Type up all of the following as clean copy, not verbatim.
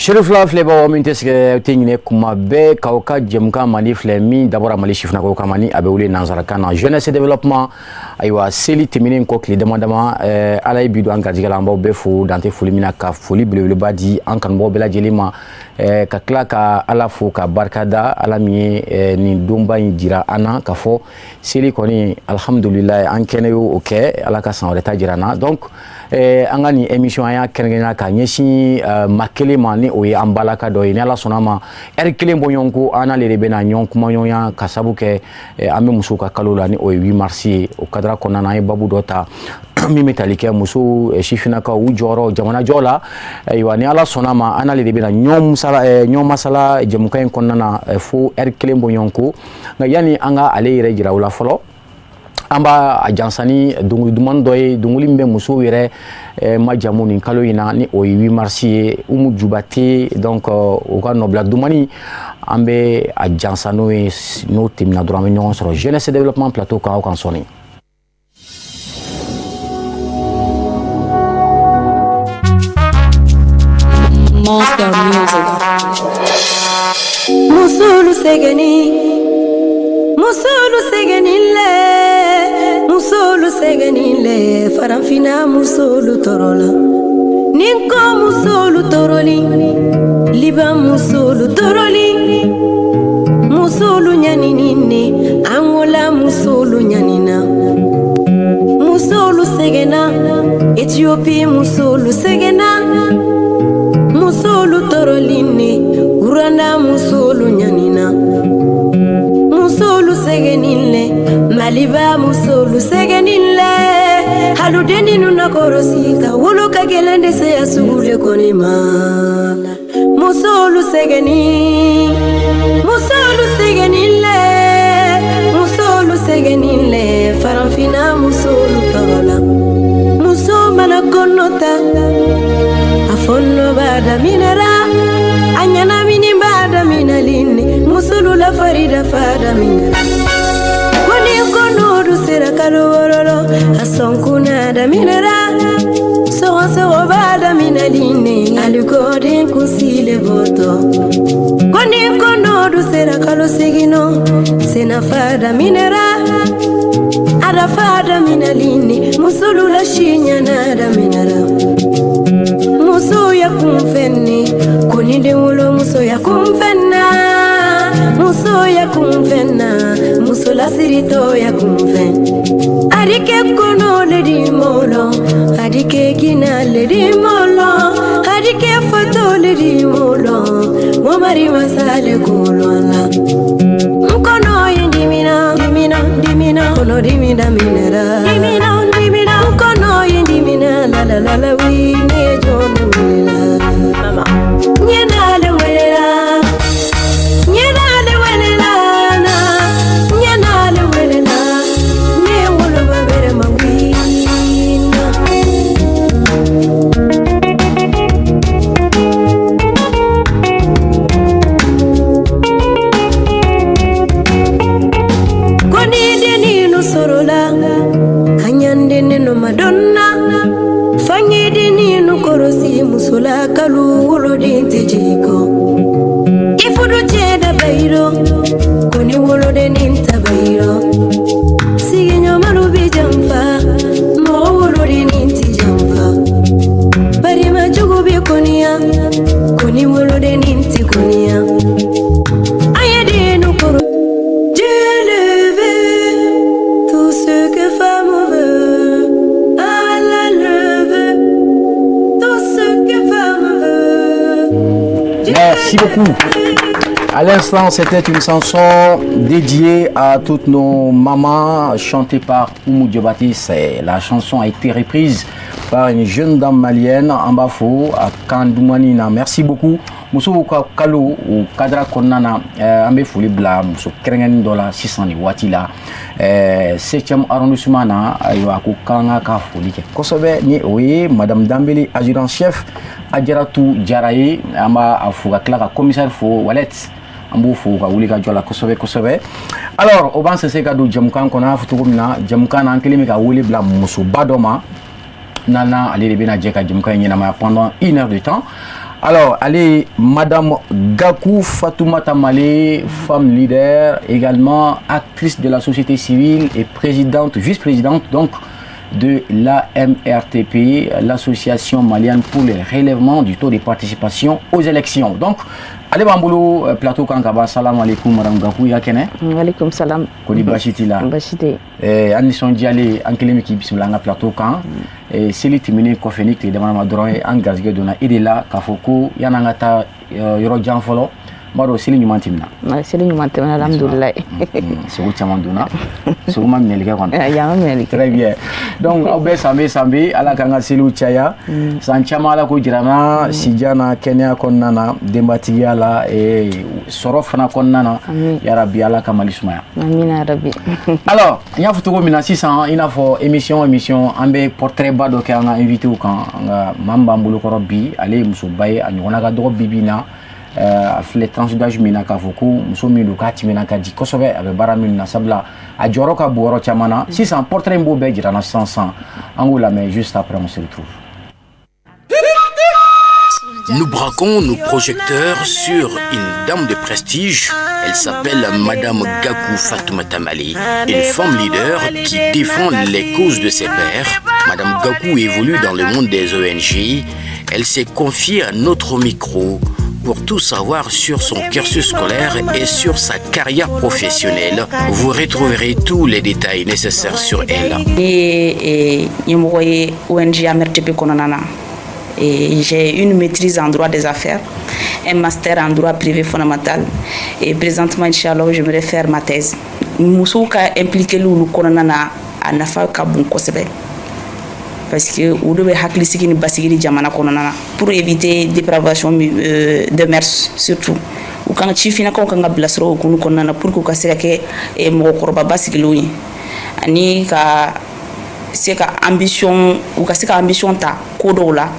Serifila filɛbagaw min tɛ sɛgɛn tɛ ɲinɛ kuma bɛɛ k'aw ka jɛmukan mandi filɛ min dabɔra Mali sifinnakaw kama ni a bɛ wele nansarakan na jeunesse développement. Ayiwa, seli tɛmɛnen kɔ tile dama dama, Ala ye bi don an garijɛgɛ la. An b'aw bɛɛ fo dante foli min na, ka foli belebeleba di an kanubagaw bɛɛ lajɛlen ma, ka tila ka Ala fo ka barika da Ala min ye nin donba in jira an na k'a fɔ seli kɔni, alhamdulilayi, an kɛnɛ y'o kɛ. Ala ka san wɛrɛ ta jira an na. Donc an ka nin émission, an y'a kɛrɛnkɛrɛnya ka ɲɛsin maa kelen ma, ni o ye an balaka dɔ ye. Ni Ala sɔnna ma, heure kelen bɔ ɲɔgɔn ko, an n'ale de bɛna ɲɔgɔn kumaɲɔgɔnya ka sabu kɛ an bɛ musow ka kalo la, ni o ye 8 mars ye. O cadre kɔnɔna na, an ye babu dɔ ta min bɛ tali kɛ musow sifinnakaw u jɔyɔrɔ jamanajɔ la. Ayiwa, ni Ala sɔnna ma, an n'ale de bɛna ɲɔgɔn masala jɛmukan in kɔnɔna na fo heure kelen bɔ ɲɔgɔn ko. Nka yanni an ka ale yɛrɛ jira o la fɔlɔ, an b'a a jansa ni dɔnkili duman dɔ ye, dɔnkili min bɛ musow yɛrɛ majamu nin kalo in na, ni o ye 8 mars ye, Umu Jubate. Donc o ka nɔbila dumani, an bɛ a jansa n'o ye. N'o tɛmɛna dɔrɔn, an bɛ ɲɔgɔn sɔrɔ jeunesse développement plateau kan. Aw kan sɔnni. Monster Music. Musolu sɛgɛnni, musolu sɛgɛnni lɛ, musolu sɛgɛnni lɛ, farafinna musolu tɔɔrɔ la. Ni ko musolu tɔɔrɔli, Liban musolu tɔɔrɔli, musolu ɲanini ne, Angola musolu ɲanina, musolu sɛgɛnna, Ethiopie musolu sɛgɛnna, musolu tɔɔrɔli ne, Rwanda musolu ɲanina, musolu sɛgɛnni lɛ, Maliba musolu sɛgɛnni lɛ, haluden ninnu na kɔrɔsi ka wolo ka gɛlɛn de se ya sugu le kɔni ma. Musolu sɛgɛnni, musolu sɛgɛnni lɛ, musolu sɛgɛnni lɛ, farafinna musolu tɔɔrɔ la. Muso mana kɔnɔ ta, a fɔnɔ b'a daminɛra, a ɲɛnamini b'a daminɛlen ne, musolu la farida fa daminɛra. Ko ni kɔnɔdu sera kalo 6 lɔ, a sɔnkunna daminɛra, sɔgɔsɔgɔ b'a daminɛlen ne, alikɔden kunsile bɔtɔ. Ko ni kɔnɔdu sera kalo 8 nɔ, senafa daminɛra, adafa daminɛlen ne, musolu la si ɲɛna daminɛra. Muso ya kunfɛn ne, ko ni den wolo, muso ya kunfɛn na, muso ya kunfɛn na, muso lasiritɔ ya kunfɛn. Adike kɔnɔ le di mɔlɔ, adike kina le di mɔlɔ, adike foto le di mɔlɔ, mɔmari masale kolo la. N kɔnɔ ye dimina, dimina, dimina, kɔnɔ dimi daminɛra, dimina, dimina, n kɔnɔ ye dimina, la la la la wi, ne ye jɔn de welela, mama, n ye n'ale welela, n ye n'ale welela na, n ye n'ale welela, ne ye woloba bɛrɛ ma wi na. Ko ni deninu sɔrɔla, a ɲanden nɔ ma dɔnna, fange deninu kɔrɔsi musola kalu woloden tɛ jigin kɔ. I fudu cɛ dabayirɔ, ko ni wolodennin tabayirɔ, sigiɲɔgɔnmalu bi janfa, mɔgɔ wolodennin ti janfa, balima jugu bi kɔniya, ko ni wolodennin ti kɔniya. An ye dennu kɔrɔ. Dieu le veut, tout ce que femme veut, Allah le veut, tout ce que femme veut. Dieu Merci beaucoup. À l'instant, c'était une chanson dédiée à toutes nos mamans, chantée par Oumou Diabaté. La chanson a été reprise par une jeune dame malienne, an b'a fo a kan dumani na. Merci beaucoup. Musow ka kalo o cadre kɔnɔna na, an bɛ foli bila muso kɛrɛnkɛrɛnnen dɔ la sisan nin waati la, 7e arrondissement na. Ayiwa, a ko k'an ka foli kɛ kosɛbɛ, ni o ye Madame Danbele, adjudant chef Ajaratu Jara ye. An b'a fo ka tila ka commissaire fo Walet, an b'o fo ka wuli ka jɔ la kosɛbɛ kosɛbɛ. Alors, o b'an sese ka don jɛmukan kɔnɔ. An y'a fɔ cogo min na, jɛmukan na, an kɛlen bɛ ka wele bila musoba dɔ ma, nana ale de bɛna jɛ ka jɛmukan in ɲɛnamaya pendant une heure de temps. Alors, allez, Madame Gakou Fatoumata Malé, femme leader, également actrice de la société civile et présidente, vice-présidente donc de l'AMRTP, l'association malienne pour le relèvement du taux de participation aux élections. Donc, ale b'an bolo plateau kan ka ban. Salam alaikum, Madame Gakou, i ka kɛnɛ? Alaikum salam. Kɔni baasi t'i la? Baasi tɛ. An nisɔndiyalen, an kɛlen bɛ k'i bisimila an ka plateau kan. Seli tɛmɛnen kɔfɛ ni tile dama dama dɔrɔn ye, an garijɛgɛ donna e de la k'a fɔ ko yan'an ka taa yɔrɔ jan fɔlɔ, n b'a dɔn seli ɲuman tɛmɛna. Seli ɲuman tɛmɛna, alhamdulilayi. Sogo caman donna, sogo ma minɛli kɛ kɔni. Yan ma minɛli kɛ. Très bien. Donc aw bɛɛ sanbe sanbe, Ala k'an ka seliw caya san caman, Ala ko jira n na sijan na, kɛnɛya kɔnɔna na, denbatigiya la, sɔrɔ fana kɔnɔna na. Yarabi, Ala ka Mali sumaya. Amina rabi. Alors, n y'a fɔ cogo min na sisan, i n'a fɔ émission an bɛ portrait ba dɔ kɛ an ka invité kan. Nka maa min b'an bolo kɔrɔ bi, ale ye musoba ye, a ɲɔgɔnna ka dɔgɔ bi bi in na. A filɛ tranche d'âge min na, k'a fɔ ko muso min don k'a timina ka di kosɛbɛ, a bɛ baara min na, sabula a jɔyɔrɔ ka bon yɔrɔ caman na. Sisan portrait in b'o bɛɛ jira n na sisan sisan, an k'o lamɛn. Juste après, on se retrouve. Nous braquons nos projecteurs sur une dame de prestige. Elle s'appelle Madame Gakou Fatoumata Malé, une femme leader qui défend les causes de ses pairs. Madame Gakou évolue dans le monde des ONG. Elle s'est confiée à notre micro pour tout savoir sur son cursus scolaire et sur sa carrière professionnelle. Vous retrouverez tous les détails nécessaires sur elle. Ne ɲɛmɔgɔ ye ONG AMRTP kɔnɔna na. Et j'ai une maîtrise en droit des affaires, un master en droit privé fondamental et présentement, inchallah, j'aimerais faire ma thèse. Musow ka impliqué olu kɔnɔna na, a nafa ka bon kosɛbɛ parce que olu bɛ hakilisigi ni basigi di jamana kɔnɔna na pour éviter dépravation de mœurs. Surtout u kan, sifinnakaw kan ka bilasira o hukumu kɔnɔna na pour que u ka se ka kɛ mɔgɔkɔrɔba basigilenw ye, ani ka se ka ambition, u ka se ka ambition ta ko dɔw la,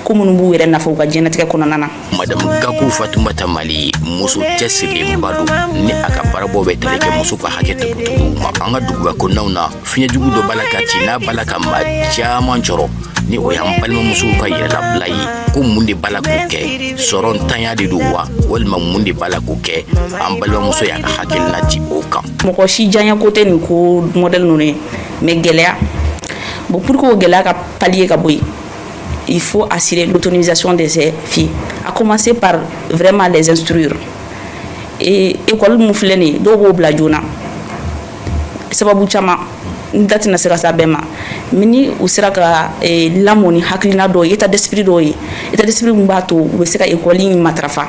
ko minnu b'u yɛrɛ nafa u ka diɲɛnatigɛ kɔnɔna na. Madame Gakou Fatoumata Mali, muso cɛsirilenba don ni a ka baarabɔ bɛ tali kɛ muso ka hakɛ tɔbɔtɔbɔ ma. An ka duguba kɔnɔnaw na, fiɲɛjugu dɔ b'a la ka ci, n'a b'a la ka maa caman jɔrɔ, ni o y'an balimamusow ka yɛrɛlabila ye. Ko mun de b'a la k'o kɛ? Sɔrɔ ntanya de don wa, walima mun de b'a la k'o kɛ? An balimamuso y'a ka hakilina di o kan. Mɔgɔ si diyaɲɛ ko tɛ nin ko modèle ninnu ye, mais gɛlɛya. Bon, pour que o gɛlɛya ka pallier ka bɔ yen, il faut assurer l'autonomisation de ces filles, à commencer par vraiment les instruire. Et école mun filɛ nin ye, dɔw b'o bila joona sababu caman, n da tɛna se ka s'a bɛɛ ma, mais ni u sera ka lamɔ ni hakilina dɔw ye, état d'esprit dɔw ye, état d'esprit min b'a to u bɛ se ka école in matarafa.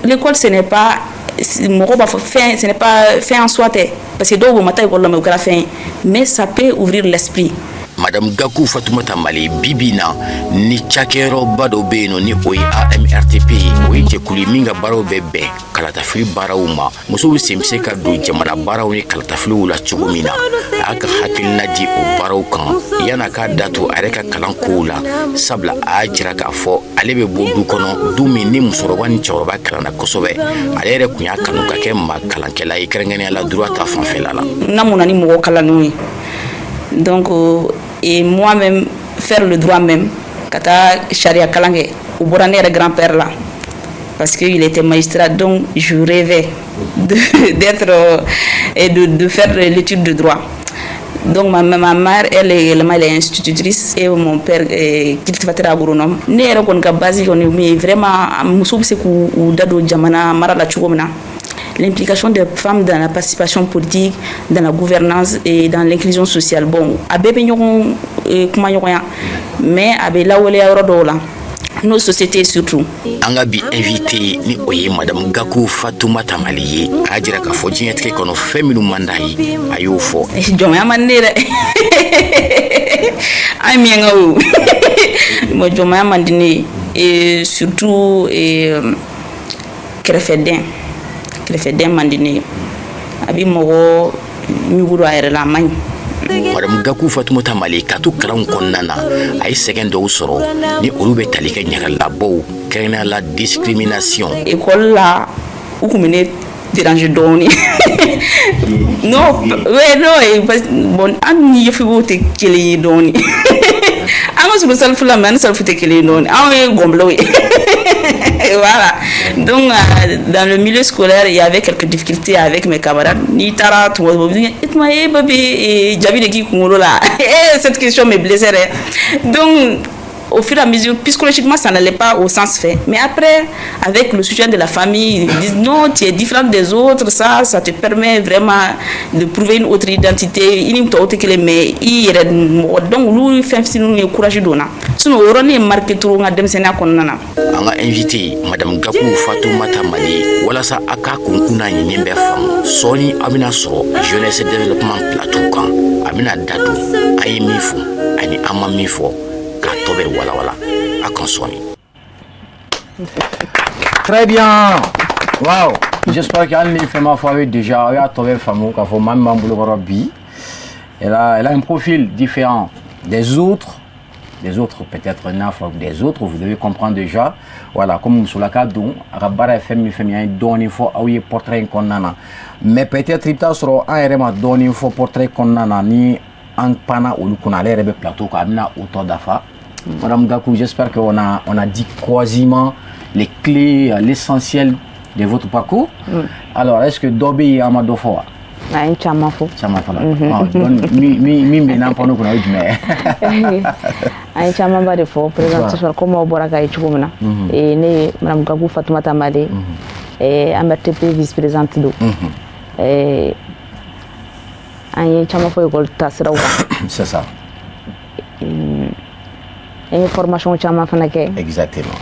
L'école, ce n'est pas, mɔgɔw b'a fɔ fɛn, ce n'est pas fin en soi tɛ, parce que dɔw b'o ma taa école la, mais o kɛra fɛn ye, mais ça peut ouvrir l'esprit. Madame Gakou Fatoumata Mali, bibi na ni cakɛyɔrɔba dɔ bɛ yen nɔ, ni o ye AMRTP ye, o ye jɛkulu ye min ka baaraw bɛ bɛn kalatafili baaraw ma, musow sen bɛ se ka don jamana baaraw ni kalatafiliw la cogo min na. A y'a ka hakilina di o baaraw kan yan'a k'a da to a yɛrɛ ka kalan kow la, sabula a y'a jira k'a fɔ ale bɛ bɔ du kɔnɔ, du min ni musokɔrɔba ni cɛkɔrɔba kalanna kosɛbɛ. Ale yɛrɛ tun y'a kanu ka kɛ maa kalankɛla ye, kɛrɛnkɛrɛnnenya la droit ta fanfɛla la. N lamɔna ni mɔgɔ kalannenw ye, donc et moi-même, faire le droit même, ka taa sariya kalan kɛ, o bɔra ne yɛrɛ grand-père la parce qu'il était magistrat. Donc je rêvais d'être et de faire l'étude de droit. Donc ma mère, elle également, elle est institutrice et mon père est cultivateur agronome. Ne yɛrɛ kɔni ka base kɔni min ye vraiment, musow bɛ se k'u da don jamana mara la cogo min na, l'implication des femmes dans la participation politique, dans la gouvernance et dans l'inclusion sociale. Bon, a bɛɛ bɛ ɲɔgɔn kuma ɲɔgɔnya, mais a bɛ lawaleya yɔrɔ dɔw la, nos sociétés surtout. An ka bi invité, ni o ye Madame Gakou Fatoumata Mali ye, a y'a jira k'a fɔ diɲɛtigɛ kɔnɔ, fɛn minnu man d'a ye, a y'o fɔ. Jɔnmaya man di ne ye dɛ, an ye miyankaw ye. Bon, jɔnmaya man di ne ye et surtout kɛrɛfɛdɛn, kɛrɛfɛdɛn man di ne ye, a bɛ mɔgɔ ɲugu don a yɛrɛ la, a man ɲi. Madame Gakou Fatoumata Mali, ka to kalanw kɔnɔna na, a ye sɛgɛn dɔw sɔrɔ, ni olu bɛ tali kɛ ɲagalabɔw, kɛrɛnkɛrɛnnenya la discrimination. École la, u kun bɛ ne déranger dɔɔni. Non, ouais, non, parce bon, an ni yefigiw tɛ kelen ye dɔɔni. An ka surun salifu la, mais an ni salifu tɛ kelen ye dɔɔni. Anw ye gɔnbilaw ye. Voilà. Donc, dans le milieu scolaire, il y avait quelques difficultés avec mes camarades. N'i taara tuma dɔw, e tuma e ba bɛ jabi de k'i kunkolo la. Cette question me blessait dɛ. Donc, au fur et à mesure, psychologiquement, ça n'allait pas au sens fait. Mais après, avec le soutien de la famille, ils disent non, tu es différente des autres, ça te permet vraiment de prouver une autre identité. I ni tɔw tɛ kelen, mais i yɛrɛ mɔgɔ. Donc, olu fɛn fitininw ye courage don n na. Sinon, o yɔrɔnin ye marqué trop n ka denmisɛnninya kɔnɔna na. An ka invité, Madame Gakou Fatoumata Male, walasa a k'a kunkun n'a ɲɛɲɛ bɛɛ faamu, sɔɔni a bɛna sɔrɔ jeunesse développement plateau kan. A bɛna da don an ye min fɔ ani an ma min fɔ, k'a tɔ bɛ walawala a kan sɔɔni. Très bien. Wow. J'espère que hali ni fɛn ma fɔ aw ye déjà, aw y'a tɔ bɛɛ faamu k'a fɔ maa min b'an bolokɔrɔ bi, elle a un profil différent des autres, des autres peut-être n'a fɔra des autres, vous devez comprendre déjà. Voilà, comme musolaka don, a ka baara ye fɛn min, fɛn min, an ye dɔɔnin fɔ aw ye portrait in kɔnɔna na, mais peut-être i bɛ taa sɔrɔ an yɛrɛ ma dɔɔnin fɔ portrait kɔnɔna na ni an panna olu kunna. Ale yɛrɛ bɛ plateau kan, a bɛna o tɔ dafa. Madame Gakou, j'espère qu'on a dit quasiment les clés, l'essentiel de votre parcours. Alors, est-ce que dɔ bɛ yen an ma dɔ fɔ wa? An ye caman fɔ. Caman fɔla. Donc min bɛ n'an pan'o kunna, o ye jumɛn ye? An ye camanba de fɔ présentation, comme aw bɔra k'a ye cogo min na. Ne ye Madame Gakou Fatoumata Male, AMRTP vice-présidente don. An ye caman fɔ école taasiraw kan. C'est ça. An ye formation caman fana kɛ. Exactement.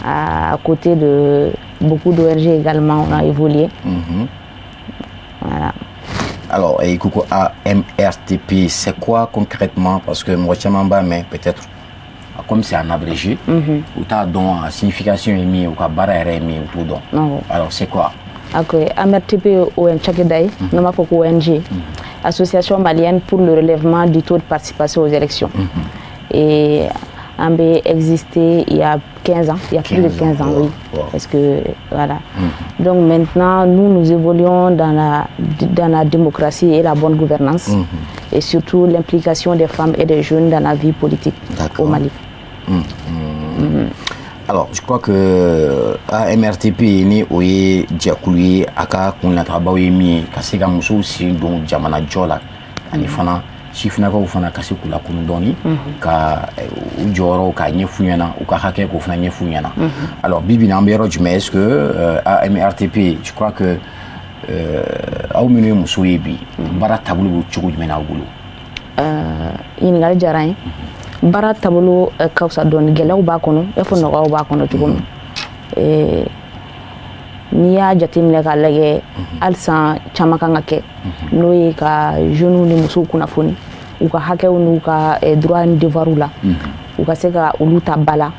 À côté de beaucoup d'ONG également, on a évolué. Voilà. Alors, et Koko, AMRTP, c'est quoi concrètement? Parce que moi, caman b'a mɛn peut-être, comme c'est en abrégé, u t'a dɔn a signification ye min ye, u ka baara yɛrɛ ye min ye, u t'o dɔn. Alors, c'est quoi? Ok, AMRTP ye ON cakɛda ye, n'an b'a fɔ ko ONG, Association malienne pour le relèvement du taux de participation aux élections. Et an bɛ existé il y a 15 ans, il y a plus de 15 ans, oui. Parce que, voilà. Donc maintenant, nous, nous évoluons dans la démocratie et la bonne gouvernance. Et surtout l'implication des femmes et des jeunes dans la vie politique au Mali. Alors, je crois que AMRTP ni o ye jɛkulu ye, a ka kunlatagabaw ye min ye ka se ka musow sen don jamana jɔ la, ani fana sifinnakaw fana ka se k'u lakunu dɔɔni, ka u jɔyɔrɔw k'a ɲɛf'u ɲɛna, u ka hakɛ k'o fana ɲɛf'u ɲɛna. Alors, bi bi in na, an bɛ yɔrɔ jumɛn? Est-ce que AMRTP, je crois que aw minnu ye musow ye bi, baara taabolo bɛ cogo jumɛn na aw bolo? Ɲininkali diyara n ye. Baara taabolo ka fisa dɔɔni, gɛlɛyaw b'a kɔnɔ i n'a fɔ nɔgɔyaw b'a kɔnɔ cogo min. N'i y'a jateminɛ k'a lajɛ, halisa caman kan ka kɛ, n'o ye ka jeunes ni musow kunnafoni u ka hakɛw n'u ka droit ni devoir la, u ka se ka olu ta ba la,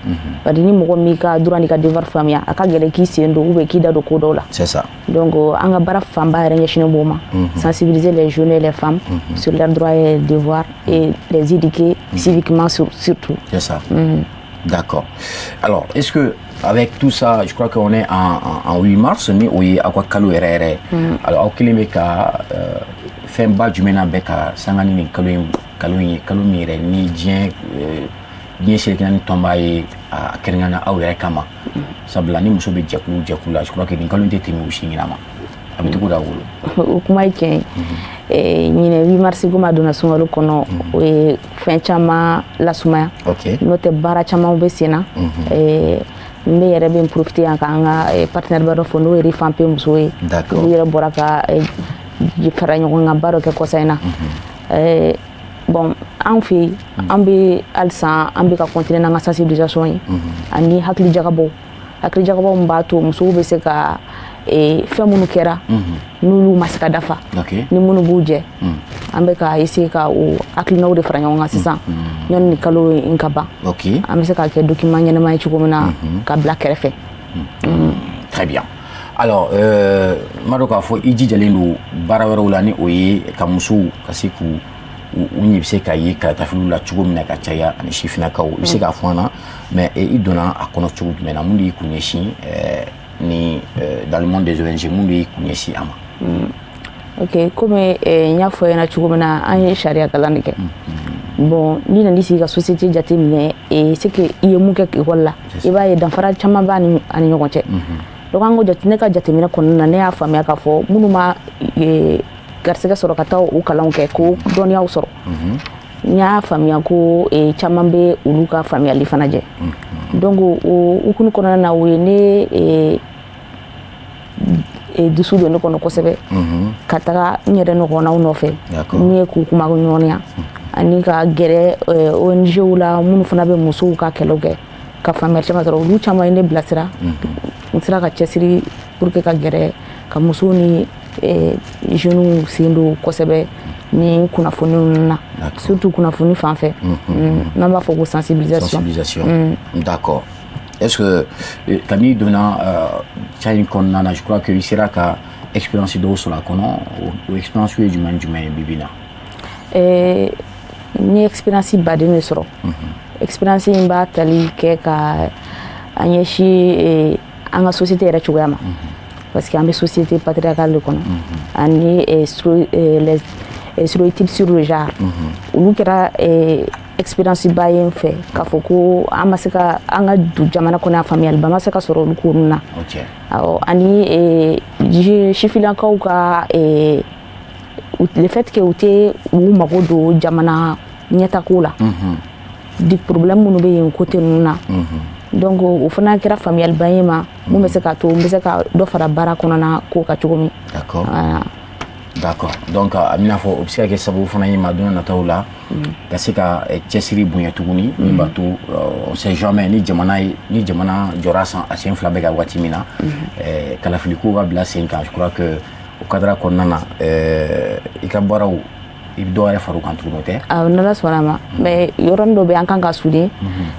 bari ni mɔgɔ m'i ka droit n'i ka devoir faamuya, a ka gɛlɛn k'i sen don ou bien k'i da don ko dɔw la. C'est ça. Donc an ka baara fanba yɛrɛ ɲɛsinnen b'o ma, sensibiliser les jeunes et les femmes sur leurs droits et devoirs et les éduquer civiquement surtout. C'est ça. D'accord. Alors, est-ce que avec tout ça, je crois qu'on est en 8 mars, ni o ye aw ka kalo yɛrɛ yɛrɛ. Alors, aw kelen bɛ ka fɛnba jumɛn na bɛ ka sanga ni nin kalo in, kalo in ye kalo min yɛrɛ ni diɲɛ seleke naani tɔnba ye a kɛrɛnkɛrɛnna aw yɛrɛ kama, sabula ni muso bɛ jɛkulu jɛkulu la, je crois que nin kalo in tɛ tɛmɛ u si ɲinama a bɛ cogo d'aw bolo? O kuma ye tiɲɛ ye. Ɲinɛ 8 mars, komi a donna sunkalo kɔnɔ, o ye fɛn caman lasumaya. N'o tɛ, baara caman bɛ sen na. N bɛ yɛrɛ bɛ n profiter yan k'an ka partenaire ba dɔ fɔ, n'o ye RIFANP muso ye. Olu yɛrɛ bɔra ka fara ɲɔgɔn kan ba dɔ kɛ kɔsa in na. Bon, an fɛ yen, an bɛ halisa an bɛ ka continuer n'an ka sensibilisation ye ani hakili jagabɔ, hakili jagabɔ min b'a to musow bɛ se ka fɛn minnu kɛra n'olu ma se ka dafa ni minnu b'u jɛ, an bɛ ka essayer ka o hakilinaw de fara ɲɔgɔn kan sisan yanni nin kalo in ka ban, an bɛ se k'a kɛ document ɲɛnama ye cogo min na ka bila kɛrɛfɛ. Très bien. Alors, n b'a dɔn k'a fɔ i jijalen don baara wɛrɛw la, ni o ye ka musow ka se k'u u ɲɛ bɛ se ka ye kalatafiliw la cogo min na ka caya, ani sifinnakaw. I bɛ se k'a fɔ an na, mais i donna a kɔnɔ cogo jumɛn na? Mun de y'i kun ɲɛsin ni dans le monde des ONG, mun de y'i kun ɲɛsin a ma? Ok, komi n y'a fɔ ɲɛna cogo min na, an ye sariya kalan de kɛ. Bon, n'i nana sigi ka société jateminɛ, c'est que i ye mun kɛ école la, i b'a ye danfara caman b'a ni ani ɲɔgɔn cɛ. Donc an ko jate, ne ka jateminɛ kɔnɔna na, ne y'a faamuya k'a fɔ minnu ma garisɛgɛ sɔrɔ ka taa o kalanw kɛ k'o dɔnniyaw sɔrɔ, n y'a faamuya ko caman bɛ olu ka faamuyali fana jɛ. Donc o hukumu kɔnɔna na, o ye ne dusu don ne kɔnɔ kosɛbɛ ka taga n yɛrɛ ɲɔgɔnnaw nɔfɛ, min ye k'u kuma ɲɔgɔnya ani ka gɛrɛ ONG la, minnu fana bɛ musow ka kɛlɛw kɛ, ka faamuyali caman sɔrɔ. Olu caman ye ne bilasira, n sera ka cɛsiri pour que ka gɛrɛ ka musow ni jeunes sen don kosɛbɛ ni kunnafoni ninnu na, surtout kunnafoni fan fɛ, n'an b'a fɔ ko sensibilisation. Sensibilisation, d'accord. Est-ce que kabini donna ca in kɔnɔna na, je crois que i sera ka expérience dɔw sɔrɔ a kɔnɔ? O expérience ye jumɛn jumɛn ye bi bi in na? N ye expérience baden de sɔrɔ. Expérience in b'a tali kɛ ka an ɲɛsin an ka société yɛrɛ cogoya ma, parce que an bɛ société patriarcale de kɔnɔ, ani les stéréotypes sur le genre. Olu kɛra expérience ba ye n fɛ, k'a fɔ ko an ma se ka an ka du jamana kɔnɔ yan, faamuyaliba ma se ka sɔrɔ olu ko ninnu na. Awɔ, ani sifinnakaw ka le fait que u tɛ u mago don jamana ɲɛtako la, di problème minnu bɛ yen côté ninnu na. Donc o fana kɛra faamuyaliba ye ma mun bɛ se k'a to n bɛ se ka dɔ fara baara kɔnɔna ko kan cogo min. D'accord. Donc a bɛna fɔ o bɛ se ka kɛ sababu fana ye ma don nataw la ka se ka cɛsiri bonya tuguni, min b'a to, on sait jamais, ni jamana ye, ni jamana jɔra san a sen fila bɛ ka waati min na, kalafiliko ka bila sen kan. Je crois que o cadre kɔnɔna na, i ka baaraw, i bɛ dɔ wɛrɛ fara o kan tuguni, o tɛ? Awɔ, n'Ala sɔnna a ma. Mais yɔrɔnin dɔ bɛ yen, an kan ka souligner.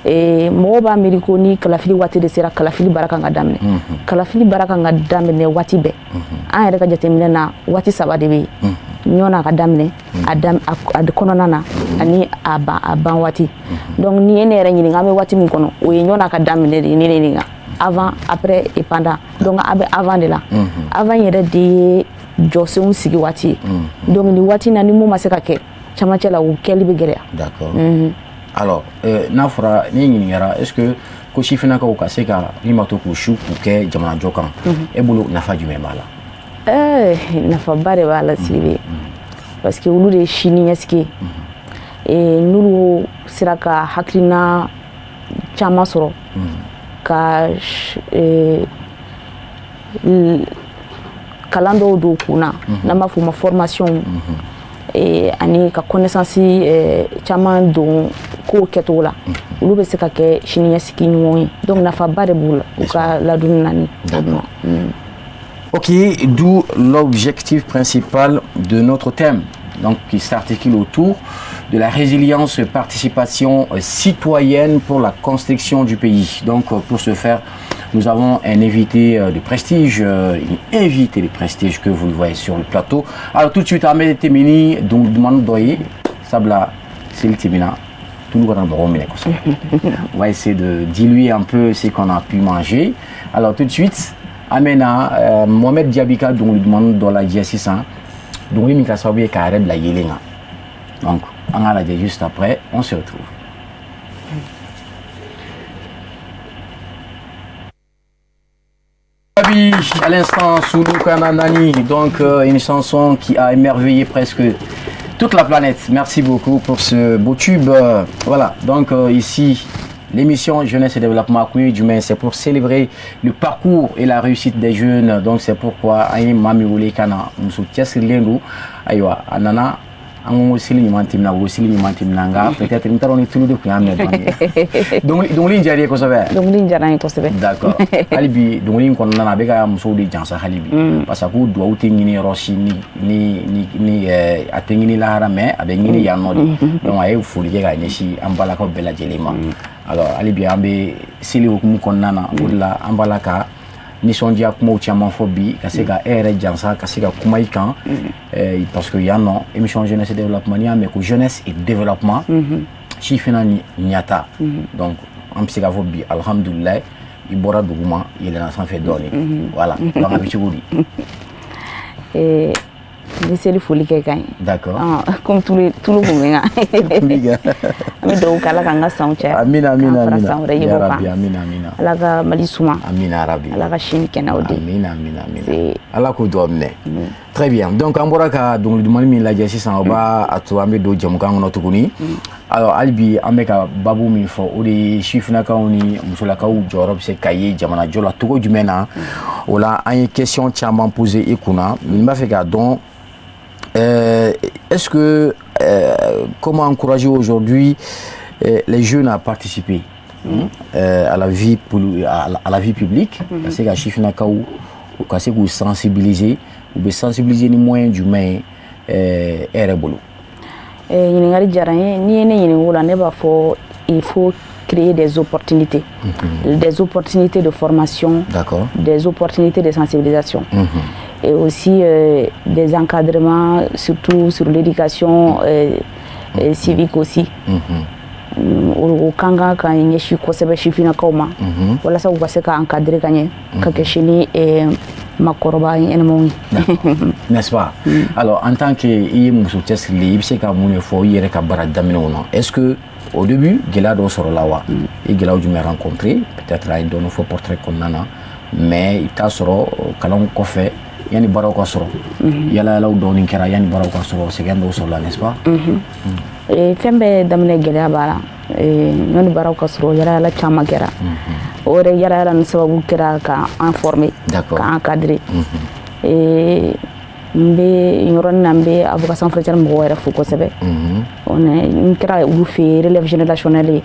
Mɔgɔw b'a miiri ko ni kalafili waati de sera, kalafili baara kan ka daminɛ. Kalafili baara kan ka daminɛ waati bɛɛ. An yɛrɛ ka jateminɛ na, waati saba de bɛ yen: ɲɔn'a ka daminɛ, a kɔnɔna na, ani a ban, a ban waati. Donc ni ye ne yɛrɛ ɲininka, an bɛ waati min kɔnɔ, o ye ɲɔn'a ka daminɛ de ye. Ne ɲininka avant, après et pendant. Donc a bɛ avant de la. Avant yɛrɛ de ye jɔsenw sigi waati ye. Donc ni waati na, ni mun ma se ka kɛ camancɛ la, o kɛli bɛ gɛlɛya. D'accord. Alors n'a fɔra n'i ɲininkara, est ce que ko sifinnakaw ka se ka min b'a to k'u su k'u kɛ jamanajɔ kan, e bolo nafa jumɛn b'a la? Nafaba de b'a la, Sidibe, parce que olu de ye sini ɲɛsigi ye. N'olu sera ka hakilina caman sɔrɔ ka kalan dɔw don kun na, n'an b'a fɔ o ma formation, ani ka connaissance caman don kow kɛcogo la, olu bɛ se ka kɛ siniɲɛsigi ɲumanw ye. Donc nafaba de b'u la, u ka ladonni na ni. D'accord. Ok, d'où l'objectif principal de notre thème, donc qui s'articule autour de la résilience, participation citoyenne pour la construction du pays. Donc pour ce faire, nous avons un invité de prestige, une invitée de prestige que vous le voyez sur le plateau. Alors tout de suite, Ahmed Temini, donc demande doyer, sabula seli tɛmɛna, tout le monde. On va essayer de diluer un peu ce qu'on a pu manger. Alors tout de suite, Amena Mohamed Diaby ka dɔnkili duman dɔ lajɛ sisan, dɔnkili min ka sababu ye k'a yɛrɛ bila yelen kan. Donc an k'a lajɛ, juste après on se retrouve. Diaby, à l'instant, Soulou Kananani, donc une chanson qui a émerveillé presque toute la planète. Merci beaucoup pour ce beau tube. Voilà, donc ici, l'émission Jeunesse et Développement du, c'est pour célébrer le parcours et la réussite des jeunes. Donc c'est pourquoi an ye maa min wele ka na, muso cɛsirilen don. Ayiwa, a nana, an ko seli ɲuman tɛmɛna, ko seli ɲuman tɛmɛna, nka peut-être n t'a dɔn ni tulu de tun y'a minɛ dɔɔni. Dɔnkili in diyara i ye kosɛbɛ? Dɔnkili in diyara n ye kosɛbɛ. D'accord. Hali bi dɔnkili in kɔnɔna na, a bɛ ka musow de jansa hali bi, parce que ko duwawu tɛ ɲini yɔrɔ si ni a tɛ ɲini lahara, mais a bɛ ɲini yan nɔ de. Donc a ye foli kɛ ka ɲɛsin an balakaw bɛɛ lajɛlen ma. Alors hali bi an bɛ seli hukumu kɔnɔna na, o de la an b'a la ka nisɔndiya kumaw caman fɔ bi, ka se ka e yɛrɛ jansa, ka se ka kuma i kan, parce que yan nɔ, émission Jeunesse et Développement, n'i y'a mɛn ko jeunesse et développement, sifinna ni ɲata. Donc an bɛ se k'a fɔ bi, alhamdulilayi, i bɔra dugu ma, yɛlɛnna sanfɛ dɔɔni. Voilà, donc a bɛ cogo di? N bɛ seli foli kɛ ka ɲi. D'accord. Comme tulu tulu kun bɛ n kan. An bɛ dugawu kɛ, Ala k'an ka sanw caya. Amina, amina. K'an fara Amina. san wɛrɛ Ya yebɔ Rabbi. kan. Amina, amina. Ala ka Mali suma. Amina Rabbi. Ala ka si ni kɛnɛyaw di. Amina, amina, amina. Ala k'o dugawu minɛ. Très bien. Donc an bɔra ka dɔnkili dumani min lajɛ sisan, o b'a a to an bɛ don jamukan kɔnɔ tuguni. Alors, hali bi an bɛ ka babu min fɔ, o de ye sifinnakaw ni musolakaw jɔyɔrɔ bɛ se ka ye jamanajɔ la cogo jumɛn na. O la, an ye question caman poser i kunna. N b'a fɛ k'a dɔn, est-ce que comment encourager aujourd'hui les jeunes à participer à la vie publique, ka se ka sifinnakaw u ka se k'u sensibiliser, u bɛ sensibiliser ni moyen jumɛn ye e yɛrɛ bolo? Ɲininkali diyara n ye. N'i ye ne ɲininka o la, ne b'a fɔ il faut créer des opportunités, des opportunités de formation, des opportunités de sensibilisation et aussi des encadrements, surtout sur l'éducation civique aussi. O kan ka ɲɛsin kosɛbɛ sifinnakaw ma walasa u ka se ka encadrer ka ɲɛ ka kɛ sini makɔrɔba ɲɛnamaw ye. N'est-ce pas? Alors, en tant que i ye muso cɛsirilen, i bɛ se ka mun de fɔ i yɛrɛ ka baara daminɛw na? Est-ce que au début gɛlɛya dɔw sɔrɔla wa? I gɛlɛyaw jumɛn rencontré? Peut-être a ye dɔɔni fɔ portrait kɔnɔna na, mais i bɛ taa sɔrɔ kalanw kɔfɛ, yanni baaraw ka sɔrɔ, yala yalaw dɔɔni kɛra yanni baaraw ka sɔrɔ, sɛgɛn dɔw sɔrɔla, n'est-ce pas? Fɛn bɛɛ daminɛ gɛlɛya b'a la. Yanni baaraw ka sɔrɔ, yala yala caman kɛra. O yɛrɛ yala yala ni sababu kɛra ka an former, ka encadrer. N bɛ yɔrɔnin na, n bɛ Avocats sans frontières mɔgɔw yɛrɛ fo kosɛbɛ. N kɛra olu fɛ yen relève générationnelle ye.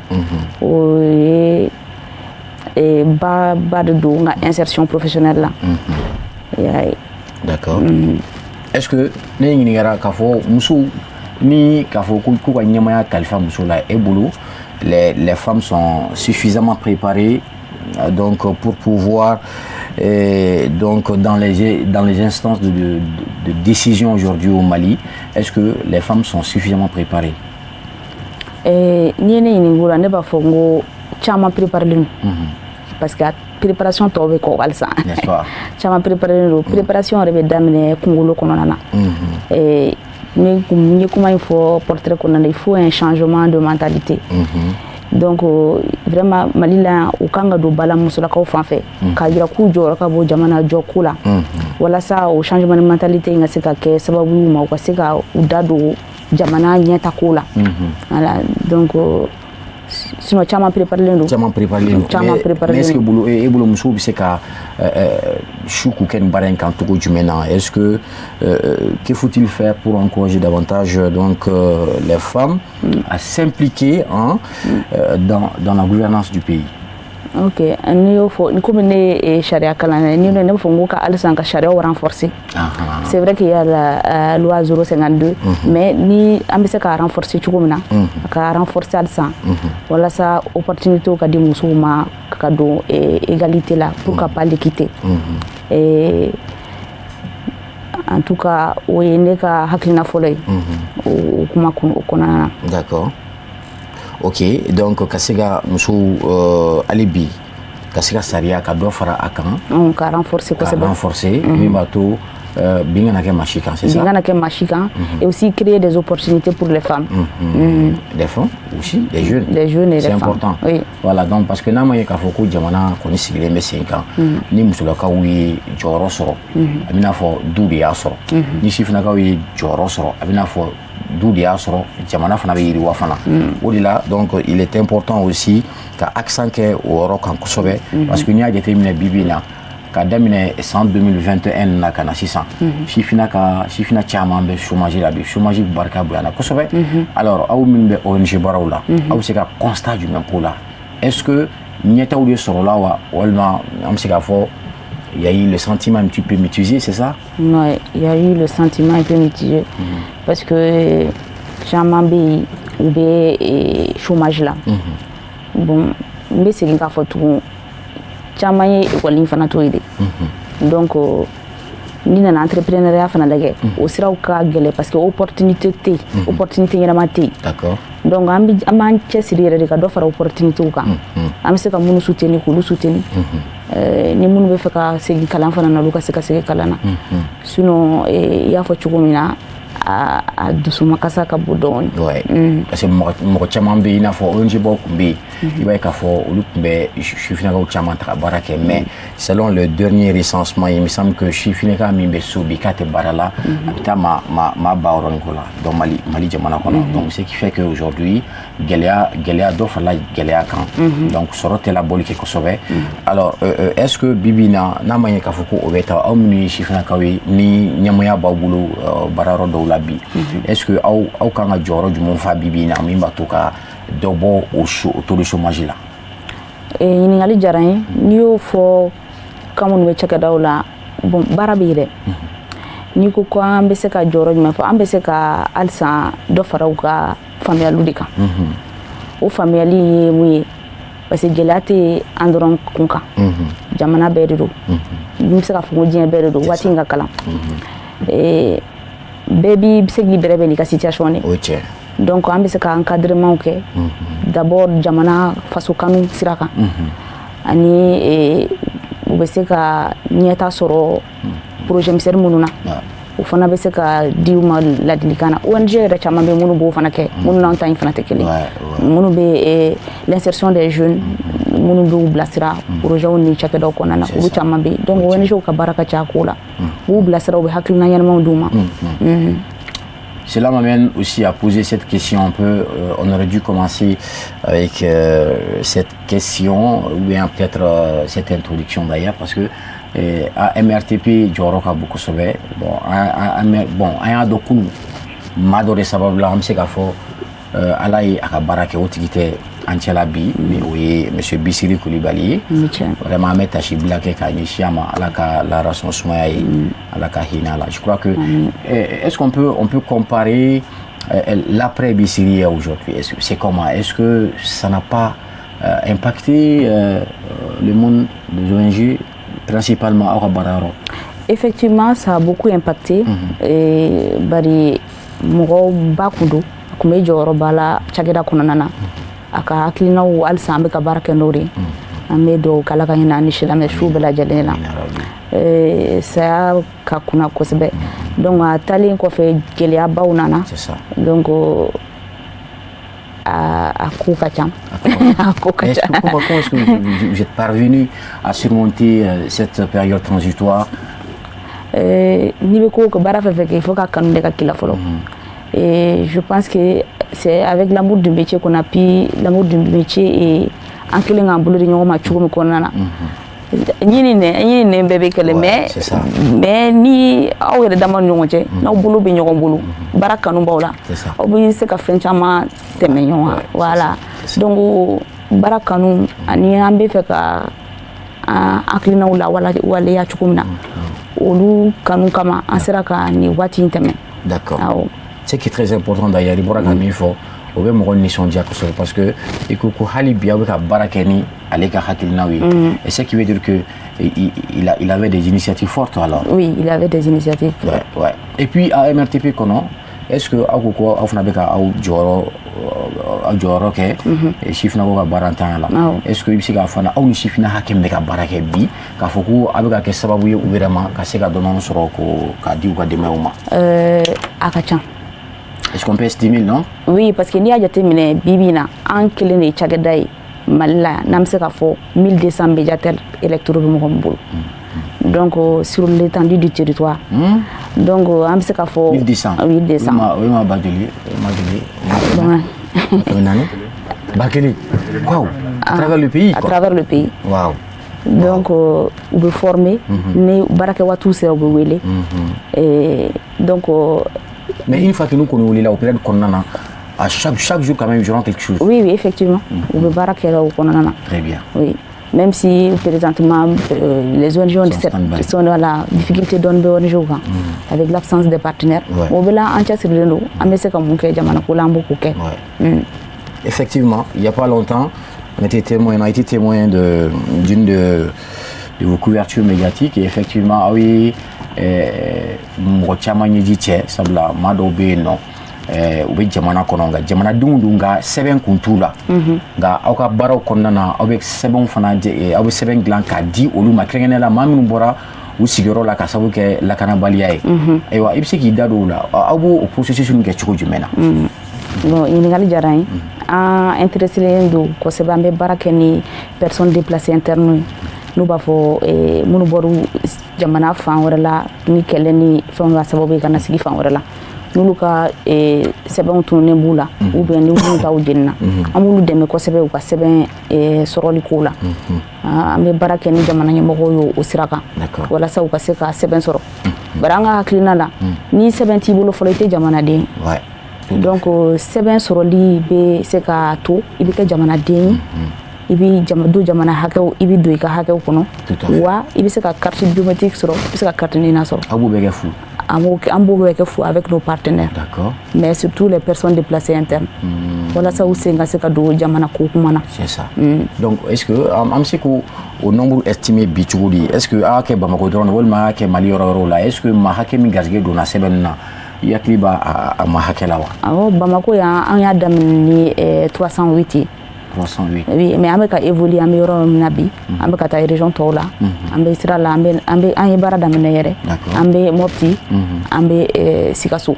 O ye ba ba de don n ka insertion professionnelle la. I y'a ye. D'accord. Est-ce que ne ɲininkara k'a fɔ musow ni k'a fɔ ko k'u ka ɲɛmaaya kalifa muso la, e bolo, les femmes sont suffisamment préparées donc pour pouvoir donc dans les instances de décision aujourd'hui au Mali, est-ce que les femmes sont suffisamment préparées? N'i ye ne ɲininka o la, ne b'a fɔ n ko caman préparelen don, parce que a préparation tɔw bɛ kɔ halisa. N'est-ce pas? Caman préparelen don. Préparation yɛrɛ bɛ daminɛ kunkolo kɔnɔna na. Ne kun n ye kuma in fɔ portrait kɔnɔna na, il faut un changement de mentalité. Donc vraiment, Mali la yan, u kan ka don ba la musolakaw fan fɛ k'a yira k'u jɔyɔrɔ ka bon jamana jɔ ko la, walasa o changement de mentalité in ka se ka kɛ sababu y'u ma, u ka se ka u da don jamana ɲɛtako la. Voilà, donc sinon caman préparelen don. Caman préparelen don. Caman préparelen Mais est-ce que don. bolo, e bolo, musow bɛ se ka su k'u kɛ nin baara in kan cogo jumɛn na? Est-ce que que faut-il faire pour encourager davantage donc les femmes à s'impliquer, hein, dans la gouvernance du pays? Ok, n'i y'o fɔ, komi ne ye sariya kalan ni ne b'a fɔ n ko ka halisa ka sariyaw renforcer. C'est vrai qu'il y a la loi 052, mais ni an bɛ se ka renforcer cogo min na, a ka renforcer halisa walasa opportunité ka di musow ma ka don égalité la, pourquoi pas l'équité. Et en tout cas, o ye ne ka hakilina fɔlɔ ye o kuma kun o kɔnɔna na. D'accord, ok. Donc ka se ka musow hali bi ka se ka sariya ka dɔ fara a kan. Ka renforcer ka kosɛbɛ. Renforcer min b'a to bin kana kɛ maa si kan, c'est ça? Bin kana kɛ maa si kan, et aussi créer des opportunités pour les femmes. Des femmes aussi, des jeunes. Des jeunes et C'est des femmes. important. Oui. Voilà, donc parce que n'a ma ye k'a fɔ ko jamana kɔni sigilen bɛ sen kan, ni musolakaw ye jɔyɔrɔ sɔrɔ, a bɛna fɔ du de y'a sɔrɔ. Ni sifinnakaw ye jɔyɔrɔ sɔrɔ, a bɛna fɔ du de y'a sɔrɔ, jamana fana bɛ yiriwa fana. O de la, donc il est important aussi ka accent kɛ o yɔrɔ kan kosɛbɛ, parce que n'i y'a jateminɛ bi bi in na, ka daminɛ san 2021 na ka na sisan, sifina ka sifina caman bɛ chômage la bi, chômage barika bonyana kosɛbɛ. Alors aw minnu bɛ ONG baaraw la, aw bɛ se ka constat jumɛn k'o la? Est-ce que ɲɛtaw de sɔrɔla wa, walima an bɛ se k'a fɔ il y a eu le sentiment un petit peu mitigé, c'est ça? Non, il y a eu le sentiment un peu mitigé. Parce que caman bɛ yen, u bɛ chômage la. Bon, n bɛ segin k'a fɔ tugun, caman ye ekɔli fana to yen de. Donc n'i nana entrepreneuriat fana lajɛ, o siraw ka gɛlɛn parce que opportunité tɛ yen, opportunité ɲɛnama tɛ yen. Donc an b'an cɛsiri yɛrɛ de ka dɔ fara opportunité kan. An bɛ se ka minnu soutenir, k'olu soutenir. Ni minnu bɛ fɛ ka segin kalan fana na, olu ka se ka segin kalan na. Sinon, i y'a fɔ cogo min na, a dusumakasa ka bon dɔɔni. Ouais. Parce que mɔgɔ caman bɛ yen, i n'a fɔ ONG baw tun bɛ yen, i b'a ye k'a fɔ olu tun bɛ sifinnakaw caman ta ka baara kɛ, mais selon le dernier recensement, il me semble que sifinnaka min bɛ so bi k'a tɛ baara la, a bɛ taa maa 60 000 ni kɔ la, donc Mali jamana kɔnɔ. Donc ce qui fait que aujourd'hui, gɛlɛya dɔ farala gɛlɛya kan, donc sɔrɔ tɛ labɔli kɛ kosɛbɛ. Alors est-ce que bi bi in na, n'a ma ɲɛ k'a fɔ ko o bɛ taa, aw minnu ye sifinnakaw ye ni ɲɛmɔgɔya b'aw bolo baarayɔrɔ dɔw la bi, est-ce que aw kan ka jɔyɔrɔ jumɛn fa bi bi in na min b'a to ka dɔ bɔ o taux de chômage la? Ɲininkali diyara n ye. N'i y'o fɔ kan minnu bɛ cakɛdaw la, bon, baara bɛ yen dɛ. N'i ko an bɛ se ka jɔyɔrɔ jumɛn fɔ, an bɛ se ka halisa dɔ fara u ka faamuyaliw de kan. O faamuyali ye mun ye? Parce que gɛlɛya tɛ an dɔrɔn kun kan, jamana bɛɛ de don. N bɛ se k'a fɔ ko diɲɛ bɛɛ de don. Waati in ka kalan, bɛɛ b'i se k'i bɛrɛbɛn n'i ka situation de. O ye tiɲɛ. Donc an bɛ se ka encadrement kɛ d'abord jamana faso kanu sira kan, ani u bɛ se ka ɲɛta sɔrɔ projet misɛnnin minnu na, o fana bɛ se ka di u ma ladilikan na. ONG yɛrɛ caman bɛ minnu b'o fana kɛ, minnu n'an ta in fana tɛ kelen, minnu bɛ l'insertion des jeunes, minnu b'u bilasira projet ni cakɛdaw kɔnɔna na, olu caman bɛ yen. Donc ONG ka baara ka ca ko la, u b'u bilasira, u bɛ hakilina ɲɛnamaw d'u ma. Cela m'amène aussi à poser cette question un peu. On aurait dû commencer avec cette question, ou bien peut-être cette introduction d'ailleurs, parce que AMRTP jɔyɔrɔ ka bon kosɛbɛ. Bon, bon, an y'a dɔn kunun maa dɔ de sababu la, an bɛ se k'a fɔ Ala ye a ka baara kɛ, o tigi tɛ an cɛla bi, ni o ye monsieur Bisiri Kulibali ye. Vraiment, an bɛ tasi bila kɛ k'a ɲɛsin a ma. Ala ka lahara sɔn sumaya ye, Ala ka hinɛ a la. Je crois que est-ce qu'on peut comparer l'après Bissiri aujourd'hui? Est-ce c'est comment? Est-ce que ça n'a pas impacté le monde des ONG, principalement aw ka baara yɔrɔ? Effectivement, ça a beaucoup impacté. Bari mɔgɔw ba kun don, a kun bɛ jɔyɔrɔba la cakɛda kɔnɔna na. A ka hakilinaw, halisa an bɛ ka baara kɛ n'o de ye. An bɛ dugawu k'Ala ka hinɛ ani silamɛ su bɛɛ lajɛlen na. Saya ka kunna kosɛbɛ. Donc a taalen kɔfɛ, gɛlɛyabaw nana. Donc a ko ka ca, a ko ka ca. Comment est-ce que vous êtes parvenu à surmonter cette période transitoire? N'i bɛ ko baara fɛn fɛn kɛ, il faut ka kanu de ka k'i la fɔlɔ. Et je pense que c'est avec l'amour du métier qu'on a pu, l'amour du métier et an kɛlen k'an bolo di ɲɔgɔn ma cogo min kɔnɔna na. Ɲini nɛ ɲini nɛ bɛɛ bɛ kɛlɛ, mais ni aw yɛrɛ dama ni ɲɔgɔn cɛ, n'aw bolo bɛ ɲɔgɔn bolo, baara kanu b'aw la, aw bɛ se ka fɛn caman tɛmɛ ɲɔgɔn kan. Voilà, donc baara kanu ani an bɛ fɛ ka an hakilinaw lawaleya cogo min na, olu kanu kama an sera ka nin waati in tɛmɛ. D'accord. Ce qui est très important d'ailleurs, i bɔra ka min fɔ, o bɛ mɔgɔ nisɔndiya kosɛbɛ, parce que i ko ko hali bi aw bɛ ka baara kɛ ni ale ka hakilinaw ye, et ce qui veut dire que il avait des initiatives fortes alors. Oui, il avait des initiatives. Ouais. Et puis à MRTP kɔnɔ, est-ce que aw ko ko aw fana bɛ ka aw jɔyɔrɔ kɛ sifinnakaw ka baara ntanya la? Est-ce que i bɛ se k'a fɔ aw ni sifinna hakɛ min bɛ ka baara kɛ bi, k'a fɔ ko a bɛ ka kɛ sababu ye u yɛrɛ ma ka se ka dɔɔnin sɔrɔ ko k'a di u ka denbayaw ma? A ka ca. Est-ce qu'on peut estimer, non? Oui, parce que n'i y'a jateminɛ, bi bi in na, an kelen de ye cakɛda ye Mali la n'an bɛ se k'a fɔ 1200 médiateurs électoraux bɛ mɔgɔ min bolo. Donc sur l'étendue du territoire. Donc an bɛ se k'a fɔ 1200. 1200. O ye maa ba joli? O ma joli? O naani? 1000. Waouh. À travers le pays, À quoi. travers le pays. Waouh. Donc u bɛ former, ni baarakɛ waatiw sera, u bɛ wele. Donc Mais une fois que nous kɔni wulila o période kɔnɔna na, à chaque jour quand même, je rends quelque chose. Oui, effectivement. U bɛ baara kɛ o kɔnɔna na. Très bien. Oui. Même si présentement les ONG ont Sont stand-by. Sont dans la difficulté dɔɔni bɛ ONG kan avec l'absence des partenaires. O bɛɛ la, an cɛsirilen don, an bɛ se ka mun kɛ jamana ko la, an b'o k'o kɛ. Effectivement, il n'y a pas longtemps, on a été témoin d'une de vos couvertures médiatiques et effectivement, ah oui, mɔgɔ caman ɲɛji cɛ, sabula maa dɔw bɛ yen nɔ U bɛ jamana kɔnɔ, nka jamanadenw dun ka sɛbɛn kun t'u la. Nka aw ka baaraw kɔnɔna na, aw bɛ sɛbɛnw fana, aw bɛ sɛbɛn dilan k'a di olu ma, kɛrɛnkɛrɛnnenya la maa minnu bɔra u sigiyɔrɔ la ka sababu kɛ lakanabaliya ye. Ayiwa, i bɛ se k'i da don o la, aw b'o processus kɛ cogo jumɛn na? Bon, ɲininkali diyara n ye. An intéressé don kosɛbɛ. An bɛ baara kɛ ni personnes déplacées internes ye, n'u b'a fɔ minnu bɔra jamana fan wɛrɛ la ni kɛlɛ ni fɛnw ka sababu ye ka na sigi fan wɛrɛ la, n'olu ka sɛbɛnw tununnen b'u la ou bien ni minnu taw jenina, an b'olu dɛmɛ kosɛbɛ u ka sɛbɛn sɔrɔli ko la. An bɛ baara kɛ ni jamana ɲɛmɔgɔw ye o sira kan walasa u ka se ka sɛbɛn sɔrɔ. Bari an ka hakilina la, ni sɛbɛn t'i bolo fɔlɔ, i tɛ jamanaden. Donc sɛbɛn sɔrɔli bɛ se ka to i bɛ kɛ jamanaden ye, i bɛ don jamana hakɛw, i bɛ don i ka hakɛw kɔnɔ, wa i bɛ se ka carte biométrique sɔrɔ, i bɛ se ka carte NINA sɔrɔ. Aw b'o bɛɛ kɛ fu? An b'o bɛɛ kɛ fu avec nos partenaires. Mais surtout les personnes déplacées internes, walasa u sen ka se ka don jamana ko kuma na. C'est ça. Donc est-ce que an bɛ se k'o o nombre estimé bi cogo di? Est-ce que a y'a kɛ Bamakɔ dɔrɔn de, walima a y'a kɛ Mali yɔrɔ wɛrɛw la? Est-ce que maa hakɛ min garijɛgɛ donna sɛbɛn na, i hakili b'a a ma hakɛ la wa? Awɔ, Bamakɔ yan, an y'a daminɛ ni 308 ye. 308. Oui, mais an bɛ ka évoluer. An bɛ yɔrɔ min na bi, an bɛ ka taa région tɔw la. An bɛ sira la, an bɛ an bɛ an ye baara daminɛ yɛrɛ. An bɛ Mopti, an bɛ Sikaso.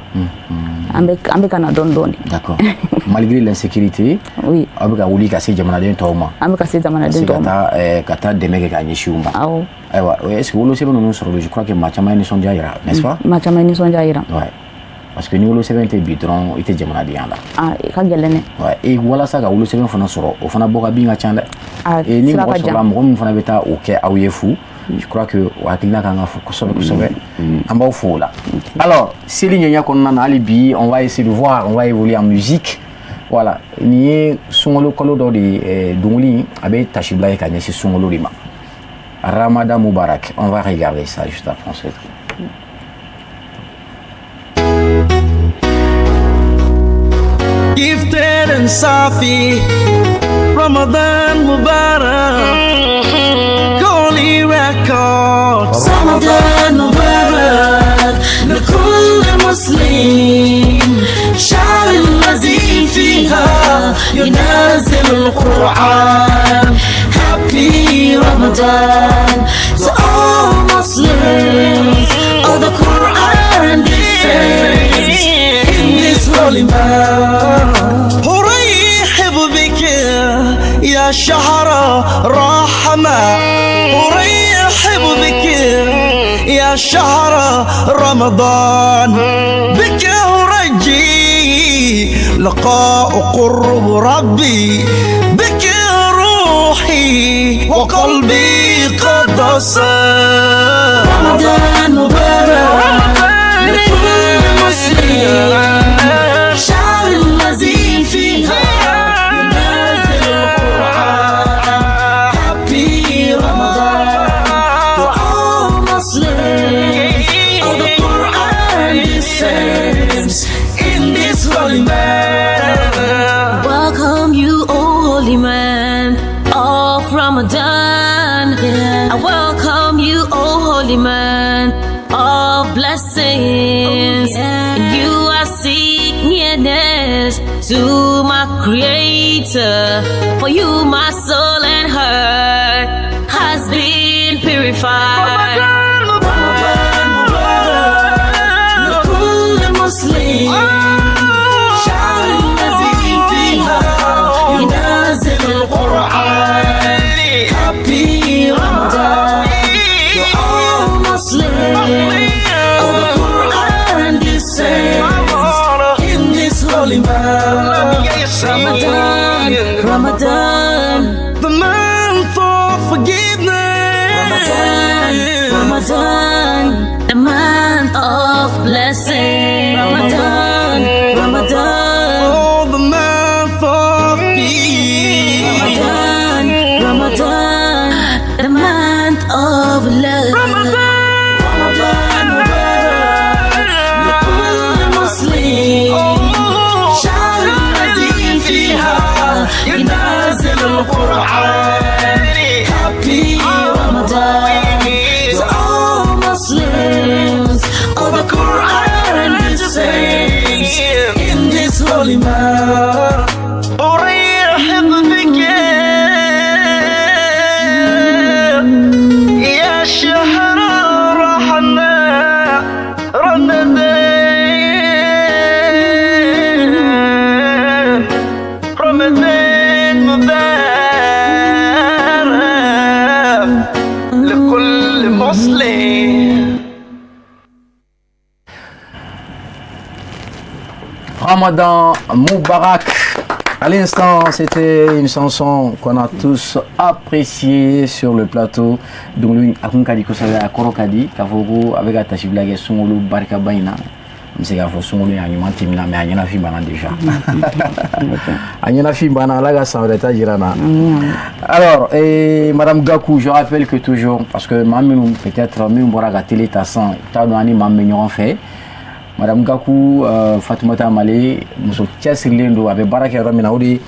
An bɛ ka na dɔɔni dɔɔni. D'accord. Malgré l'insécurité, oui, aw bɛ ka wuli ka se jamanaden tɔw ma. An bɛ ka se jamanaden tɔw ma. Ka taa dɛmɛ kɛ ka ɲɛsin u ma. Awɔ. Ayiwa, est-ce que wolosɛbɛn ninnu sɔrɔli, je crois que maa caman ye nisɔndiya yira, n'est-ce pas? Maa caman ye nisɔndiya yira. Ouais. Parce que ni wolosɛbɛn tɛ bi dɔrɔn, i tɛ jamanadenya la. Ah, i ka gɛlɛn dɛ. Ouais, et walasa ka wolosɛbɛn fana sɔrɔ, o fana bɔ ka bin ka ca dɛ. Ah, et ni sira mɔgɔ ka sɔrɔla, jan. Mɔgɔ min fana bɛ taa o kɛ aw ye fu, je crois que o hakilina kan ka fo kosɛbɛ kosɛbɛ. An b'aw fo o la. Alors, seli ɲɛɲɛ kɔnɔna na, hali bi, on va essayer de voir, on va évoluer en musique. Voilà, nin ye sunkalo kalo dɔ de ye, dɔnkili a bɛ tasibila ye ka ɲɛsin sunkalo de ma. Ramadan Moubarak. On va regarder ça juste après, on se retrouve. Gifted and Safi, Ramadan Mubarak, Holy Records. رمضان مبارك لكل مسلم، شهر الذي فيها ينزل القرآن. Happy Ramadan to all Muslims. All the Quran descends in this holy month. أرحب بك يا شهر رحمة، أرحب بك يا شهر رمضان، بك أرجي لقاء قرب ربي، بك روحي وقلبي قد صار. رمضان مبارك لكل مسلم، شهر الذي فيها ينزل القرآن. Happy Ramadan to all Muslims. All the Quran descends in this holy month. Welcome you, O holy month of Ramadan. I welcome you, O holy month of blessings. And you I seek nearness to my Creator. For you, my soul and heart has been purified. رمضان مبارك لكل مسلم، شهر الذي فيها ينزل القرآن. Happy Ramadan to all Muslims. All the Quran descends in this holy month. Ramadan, Ramadan, The month of forgiveness. Ramadan, Ramadan, the month of blessing. Ramadan, Ramadan, Oh, the month of peace. Ramadan, Ramadan, the month of love. رمضان مبارك لكل مسلم، شهر الذي فيها ينزل Muslim. Ramadan Moubarak. À l'instant, c'était une chanson qu'on a tous appréciée sur le plateau. Donc, lui, a kun ka di kosɛbɛ, a kɔrɔ ka di k'a fɔ ko a bɛ ka tasibila kɛ sunkalo barikaba in na. N bɛ se k'a fɔ sunkalo in a ɲuman tɛmɛna, mais a ɲɛnafin banna déjà. A ɲɛnafin banna, Ala ka san wɛrɛ ta jira n na. Alors, et Madame Gakou, je rappelle que toujours, parce que maa minnu peut-être minnu bɔra ka télé ta sisan, t'a dɔn an ni maa min bɛ ɲɔgɔn fɛ. Madame Gakou, Fatoumata Male, muso cɛsirilen don, a bɛ baara kɛ yɔrɔ min na, o de ye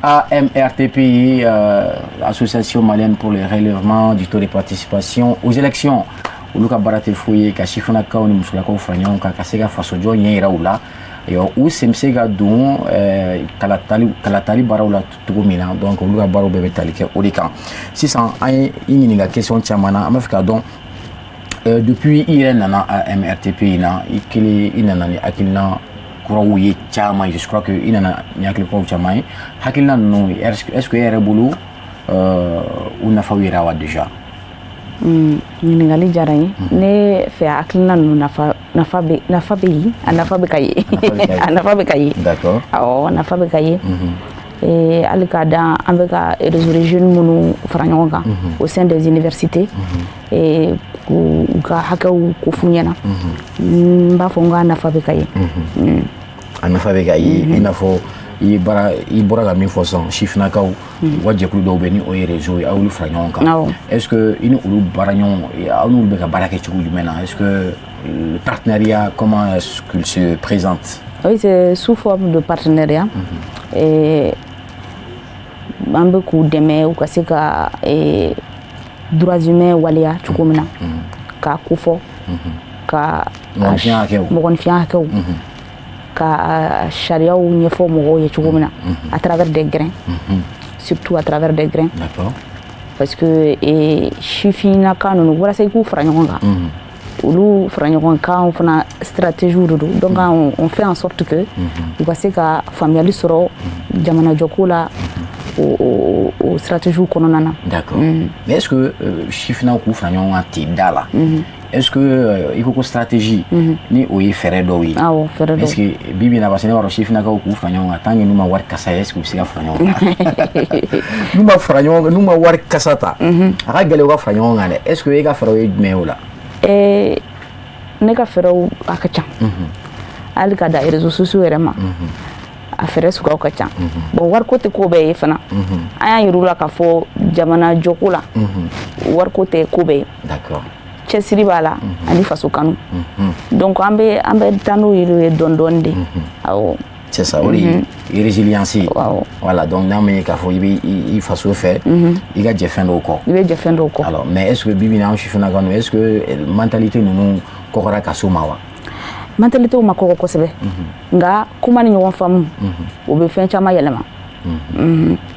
AMRTP, Association malienne pour le relèvement du taux de participation aux élections. Olu ka baara tɛ foyi ye ka sifinnakaw ni musolakaw fara ɲɔgɔn kan ka se ka fasojɔ ɲɛ yira u la. Ayiwa, u sen bɛ se ka don kalatali baaraw la cogo min na. Donc olu ka baaraw bɛɛ bɛ tali kɛ o de kan. Sisan, an ye i ɲininka question caman na, an b'a fɛ k'a dɔn, depuis i yɛrɛ nana AMRTP in na, i kelen i nana ni hakilina kuraw ye caman ye. Je crois que i nana ni hakili kuraw caman ye. Hakilina ninnu, est-ce que e yɛrɛ bolo, u nafaw yera wa déjà? Ɲininkali diyara n ye. Ne fɛ, hakilina ninnu nafa bɛ yen, a nafa bɛ ka ye, a nafa bɛ ka ye. Awɔ, a nafa bɛ ka ye. Hali k'a dan an bɛ ka réseau de jeunes minnu fara ɲɔgɔn kan au sein des universités, k'u ka hakɛw ko f'u ɲɛna, n b'a fɔ n k'a nafa bɛ ka ye. A nafa bɛ ka ye, i n'a fɔ i ye baara, i bɔra ka min fɔ sisan, sifinnakaw u ka jɛkulu dɔw bɛ ni o ye réseau ye, aw y'olu fara ɲɔgɔn kan. Est-ce que i ni olu baara ɲɔgɔn, aw n'olu bɛ ka baara kɛ cogo jumɛn na? Est-ce que le partenariat, comment est-ce qu'il se présente? Oui, c'est sous forme de partenariat. Et an bɛ k'u dɛmɛ u ka se ka droits humains waleya cogo min na, k'a kofɔ, ka mɔgɔninfinya hakɛw. Mɔgɔninfinya hakɛw, ka sariyaw ɲɛfɔ mɔgɔw ye cogo min na, à travers des grains, surtout à travers des grains. Parce que sifinnaka ninnu, walasa i k'u fara ɲɔgɔn kan, olu fara ɲɔgɔn kan fana, stratégie de don. Donc on fait en sorte que u ka se ka faamuyali sɔrɔ jamanajɔko la, o stratégie kɔnɔna na. D'accord. Mais est-ce que sifinnaw k'u fara ɲɔgɔn kan ten da la, est-ce que i ko ko stratégie, ni o ye fɛɛrɛ dɔw ye? Awɔ, fɛɛrɛ dɔw. Est-ce que bi bi in na, parce que ne b'a dɔn sifinnakaw k'u fara ɲɔgɔn kan, tant que n'u ma wari kasa ye, est-ce que u bɛ se ka fara ɲɔgɔn kan? N'u ma fara ɲɔgɔn kan, n'u ma wari kasa ta, a ka gɛlɛn u ka fara ɲɔgɔn kan dɛ. Est-ce que e ka fɛɛrɛw ye jumɛn ye o la? Ne ka fɛɛrɛw a ka ca. Hali ka da réseaux sociaux yɛrɛ ma, a fɛɛrɛ suguyaw ka ca. Bon, wariko tɛ ko bɛɛ ye fana. An y'a yir'u la k'a fɔ jamana jɔko la, wariko tɛ ko bɛɛ ye. Cɛsiri b'a la ani faso kanu. Donc an bɛ taa n'o ye dɔɔni dɔɔni de, awɔ. C'est ça, o de ye résilience ye. Voilà, donc n'a ma ɲɛ k'a fɔ i bɛ i faso fɛ, i ka jɛ fɛn dɔw kɔ. I bɛ jɛ fɛn dɔw kɔ. Alors, mais est-ce que bi bi in na, an sifinnakaw, est-ce que mentalité ninnu kɔgɔra ka s'o ma wa? Mentalité ma kɔgɔ kosɛbɛ, nka kuma ni ɲɔgɔn faamu, o bɛ fɛn caman yɛlɛma.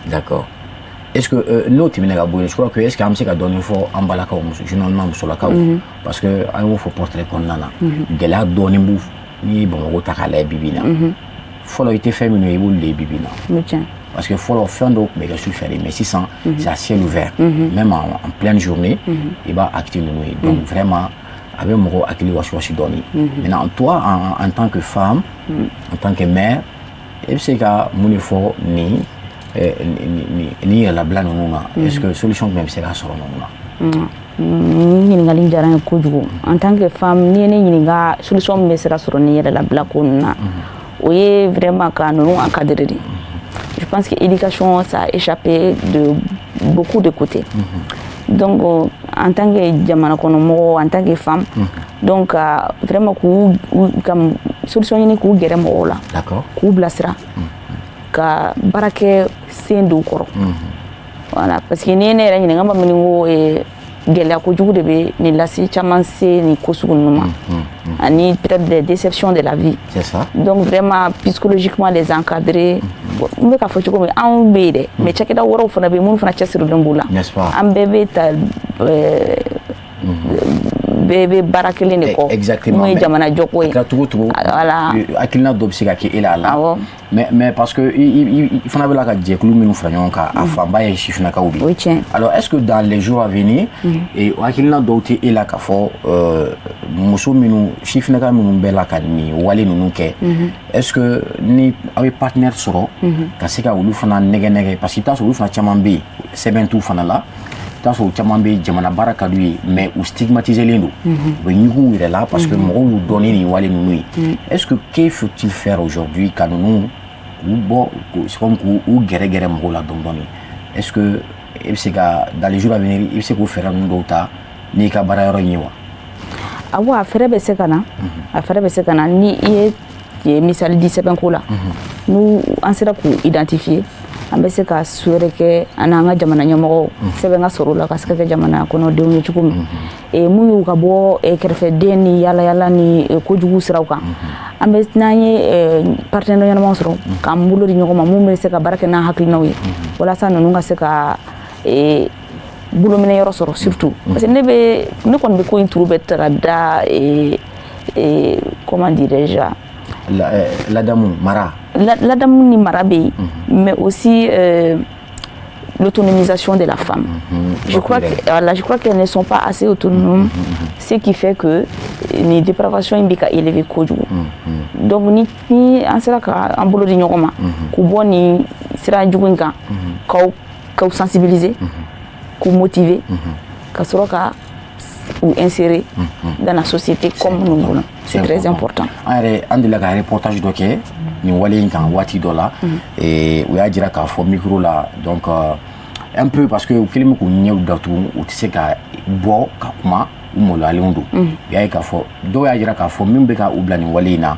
D'accord. Est-ce que n'o tɛmɛna ka bɔ yen, je crois que est-ce que an bɛ se ka dɔɔnin fɔ an balakaw, muso, généralement musolakaw, parce que an y'o fɔ portrait kɔnɔna na, gɛlɛya dɔɔnin b'u n'i ye Bamakɔ ta k'a lajɛ bi bi in na. Fɔlɔ, i tɛ fɛn minnu ye, i b'olu de ye bi bi in na. O tiɲɛ. Parce que fɔlɔ, fɛn dɔw tun bɛ kɛ sufɛ de, mais sisan c'est à ciel ouvert. Même en pleine journée, i b'a acte ninnu ye. Donc vraiment, a bɛ mɔgɔw hakili wasiwasi dɔɔnin. Maintenant, toi, en tant que femme, en tant que mère, e bɛ se ka mun de fɔ nin yɛrɛlabila ninnu na? Est-ce que solution jumɛn bɛ se ka sɔrɔ ninnu na? Nin ɲininkali diyara n ye kojugu. En tant que femme, n'i ye ne ɲininka solution min bɛ se ka sɔrɔ nin yɛrɛlabila ko ninnu na, o ye vraiment ka ninnu encadrer de. Je pense que éducation, ça a échappé de beaucoup de côtés. Donc en tant que jamana kɔnɔmɔgɔ, en tant que femme, donc ka vraiment k'u ka solution ɲini k'u gɛrɛ mɔgɔw la, k'u bilasira, ka baara kɛ sen dɔw kɔrɔ. Voilà, parce que n'i ye ne yɛrɛ ɲininka, n b'a fɔ ko gɛlɛya kojugu de bɛ nin lase caman se nin ko sugu ninnu ma, ani peut-être des déceptions de la vie. C'est ça. Donc vraiment, psychologiquement, les encadrer. N bɛ k'a fɔ cogo min, anw bɛ yen dɛ, mais cakɛda wɛrɛw fana bɛ yen minnu fana cɛsirilen b'u la. N'est-ce pas? An bɛɛ bɛ ta Bɛɛ bɛ baara kelen de kɔ. Exactement. Mun ye jamana jɔko ye. A kɛra cogo o cogo. Voilà. Hakilina dɔ bɛ se ka kɛ e la a la. Awɔ. Mais parce que i fana bɛ la ka jɛkulu minnu fara ɲɔgɔn kan, a fanba ye sifinnakaw de ye. O ye tiɲɛ. Alors, est-ce que dans les jours à venir, et hakilina dɔw tɛ e la k'a fɔ muso minnu, sifinnaka minnu bɛ la ka nin wale ninnu kɛ, est-ce que ni aw ye partenaire sɔrɔ ka se ka olu fana nɛgɛ nɛgɛ, parce que i bɛ taa sɔrɔ olu fana caman bɛ yen, sɛbɛn t'u fana la, i bɛ taa sɔrɔ u caman bɛ yen, jamana baara ka d'u ye, mais u stigmatiselen don, u bɛ ɲugun u yɛrɛ la parce que mɔgɔw y'u dɔn ni nin wale ninnu ye. Est-ce que, que faut-il faire aujourd'hui ka ninnu k'u bɔ, c'est comme k'u gɛrɛ gɛrɛ mɔgɔw la dɔɔni dɔɔni? Est-ce que e bɛ se ka, dans les jours à venir, i bɛ se k'o fɛɛrɛ ninnu dɔw ta n'i ka baara yɔrɔ in ye wa? Awɔ, a fɛɛrɛ bɛ se ka na, a fɛɛrɛ bɛ se ka na. Ni i ye misali di sɛbɛnko la, n'u an sera k'u identifier, an bɛ se ka fɛɛrɛ kɛ an n'an ka jamana ɲɛmɔgɔw, sɛbɛn ka sɔrɔ u la ka se ka kɛ jamana kɔnɔdenw ye cogo min. Mun y'u ka bɔ kɛrɛfɛden ni yala yala ni kojugu siraw kan, an bɛ n'an ye partenaire ɲɛnamaw sɔrɔ k'an bolo di ɲɔgɔn ma, mun bɛ se ka baara kɛ n'an hakilinaw ye walasa ninnu ka se ka bolominɛ yɔrɔ sɔrɔ, surtout parce que ne bɛ, ne kɔni bɛ ko in turu bɛɛ ta ka da, comment dirais-je? Ladamu, mara. Ladamu ni mara bɛ yen, mais aussi l'autonomisation de la femme. Je crois que, voilà, je crois qu'elles ne sont pas assez autonomes, ce qui fait que ni dépravation in bɛ ka élever kojugu. Donc ni an sera ka an bolo di ɲɔgɔn ma k'u bɔ nin sira jugu in kan, k'aw sensibiliser, k'u motiver, ka sɔrɔ ka u insérer dans la société comme nous voulons. C'est très important. An yɛrɛ, an delila ka reportage dɔ kɛ nin wale in kan waati dɔ la, u y'a jira k'a fɔ micro la, donc un peu parce que u kɛlen bɛ k'u ɲɛw datugu, u tɛ se ka bɔ ka kuma, u maloyalen don. U y'a ye k'a fɔ dɔw y'a jira k'a fɔ min bɛ ka u bila nin wale in na,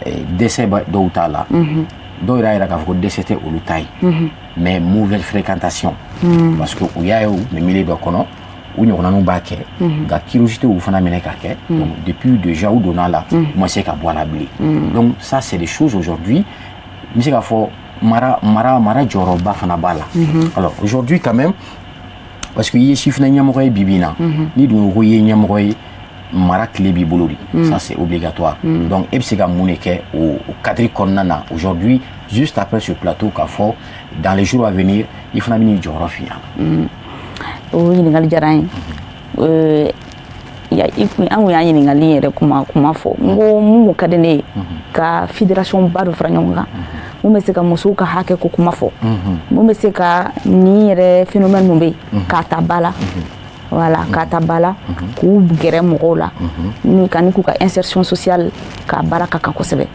dɛsɛ dɔw t'a la, dɔw yɛrɛ y'a jira k'a fɔ ko dɛsɛ tɛ olu ta ye, mais mauvaise fréquentation, parce que u y'a ye u tun bɛ milieu dɔ kɔnɔ, u ɲɔgɔnnaninw b'a kɛ, nka curiosité y'u fana minɛ k'a kɛ. Donc depuis déjà u donna la, u ma se ka bɔ a la bilen. Donc ça, c'est des choses aujourd'hui, n bɛ se k'a fɔ mara jɔyɔrɔba fana b'a la. Alors aujourd'hui quand même, parce que i ye sifinna ɲɛmɔgɔ ye bi bi in na, n'i dun ko i ye ɲɛmɔgɔ ye, mara tile b'i bolo de, ça c'est obligatoire. Donc e bɛ se ka mun de kɛ o cadre kɔnɔna na aujourd'hui, juste après ce plateau, k'a fɔ dans les jours à venir i fana bɛ n'i jɔyɔrɔ fi ɲɛna? O ɲininkali diyara n ye. An kun y'a ɲininkali yɛrɛ kuma fɔ, n ko mun kun ka di ne ye, ka fédération ba dɔ fara ɲɔgɔn kan mun bɛ se ka musow ka hakɛ ko kuma fɔ, mun bɛ se ka nin yɛrɛ phénomène mun bɛ yen k'a ta ba la, voilà, k'a ta ba la, k'u gɛrɛ mɔgɔw la ni ka ni k'u ka insertion sociale k'a baara ka kan kosɛbɛ.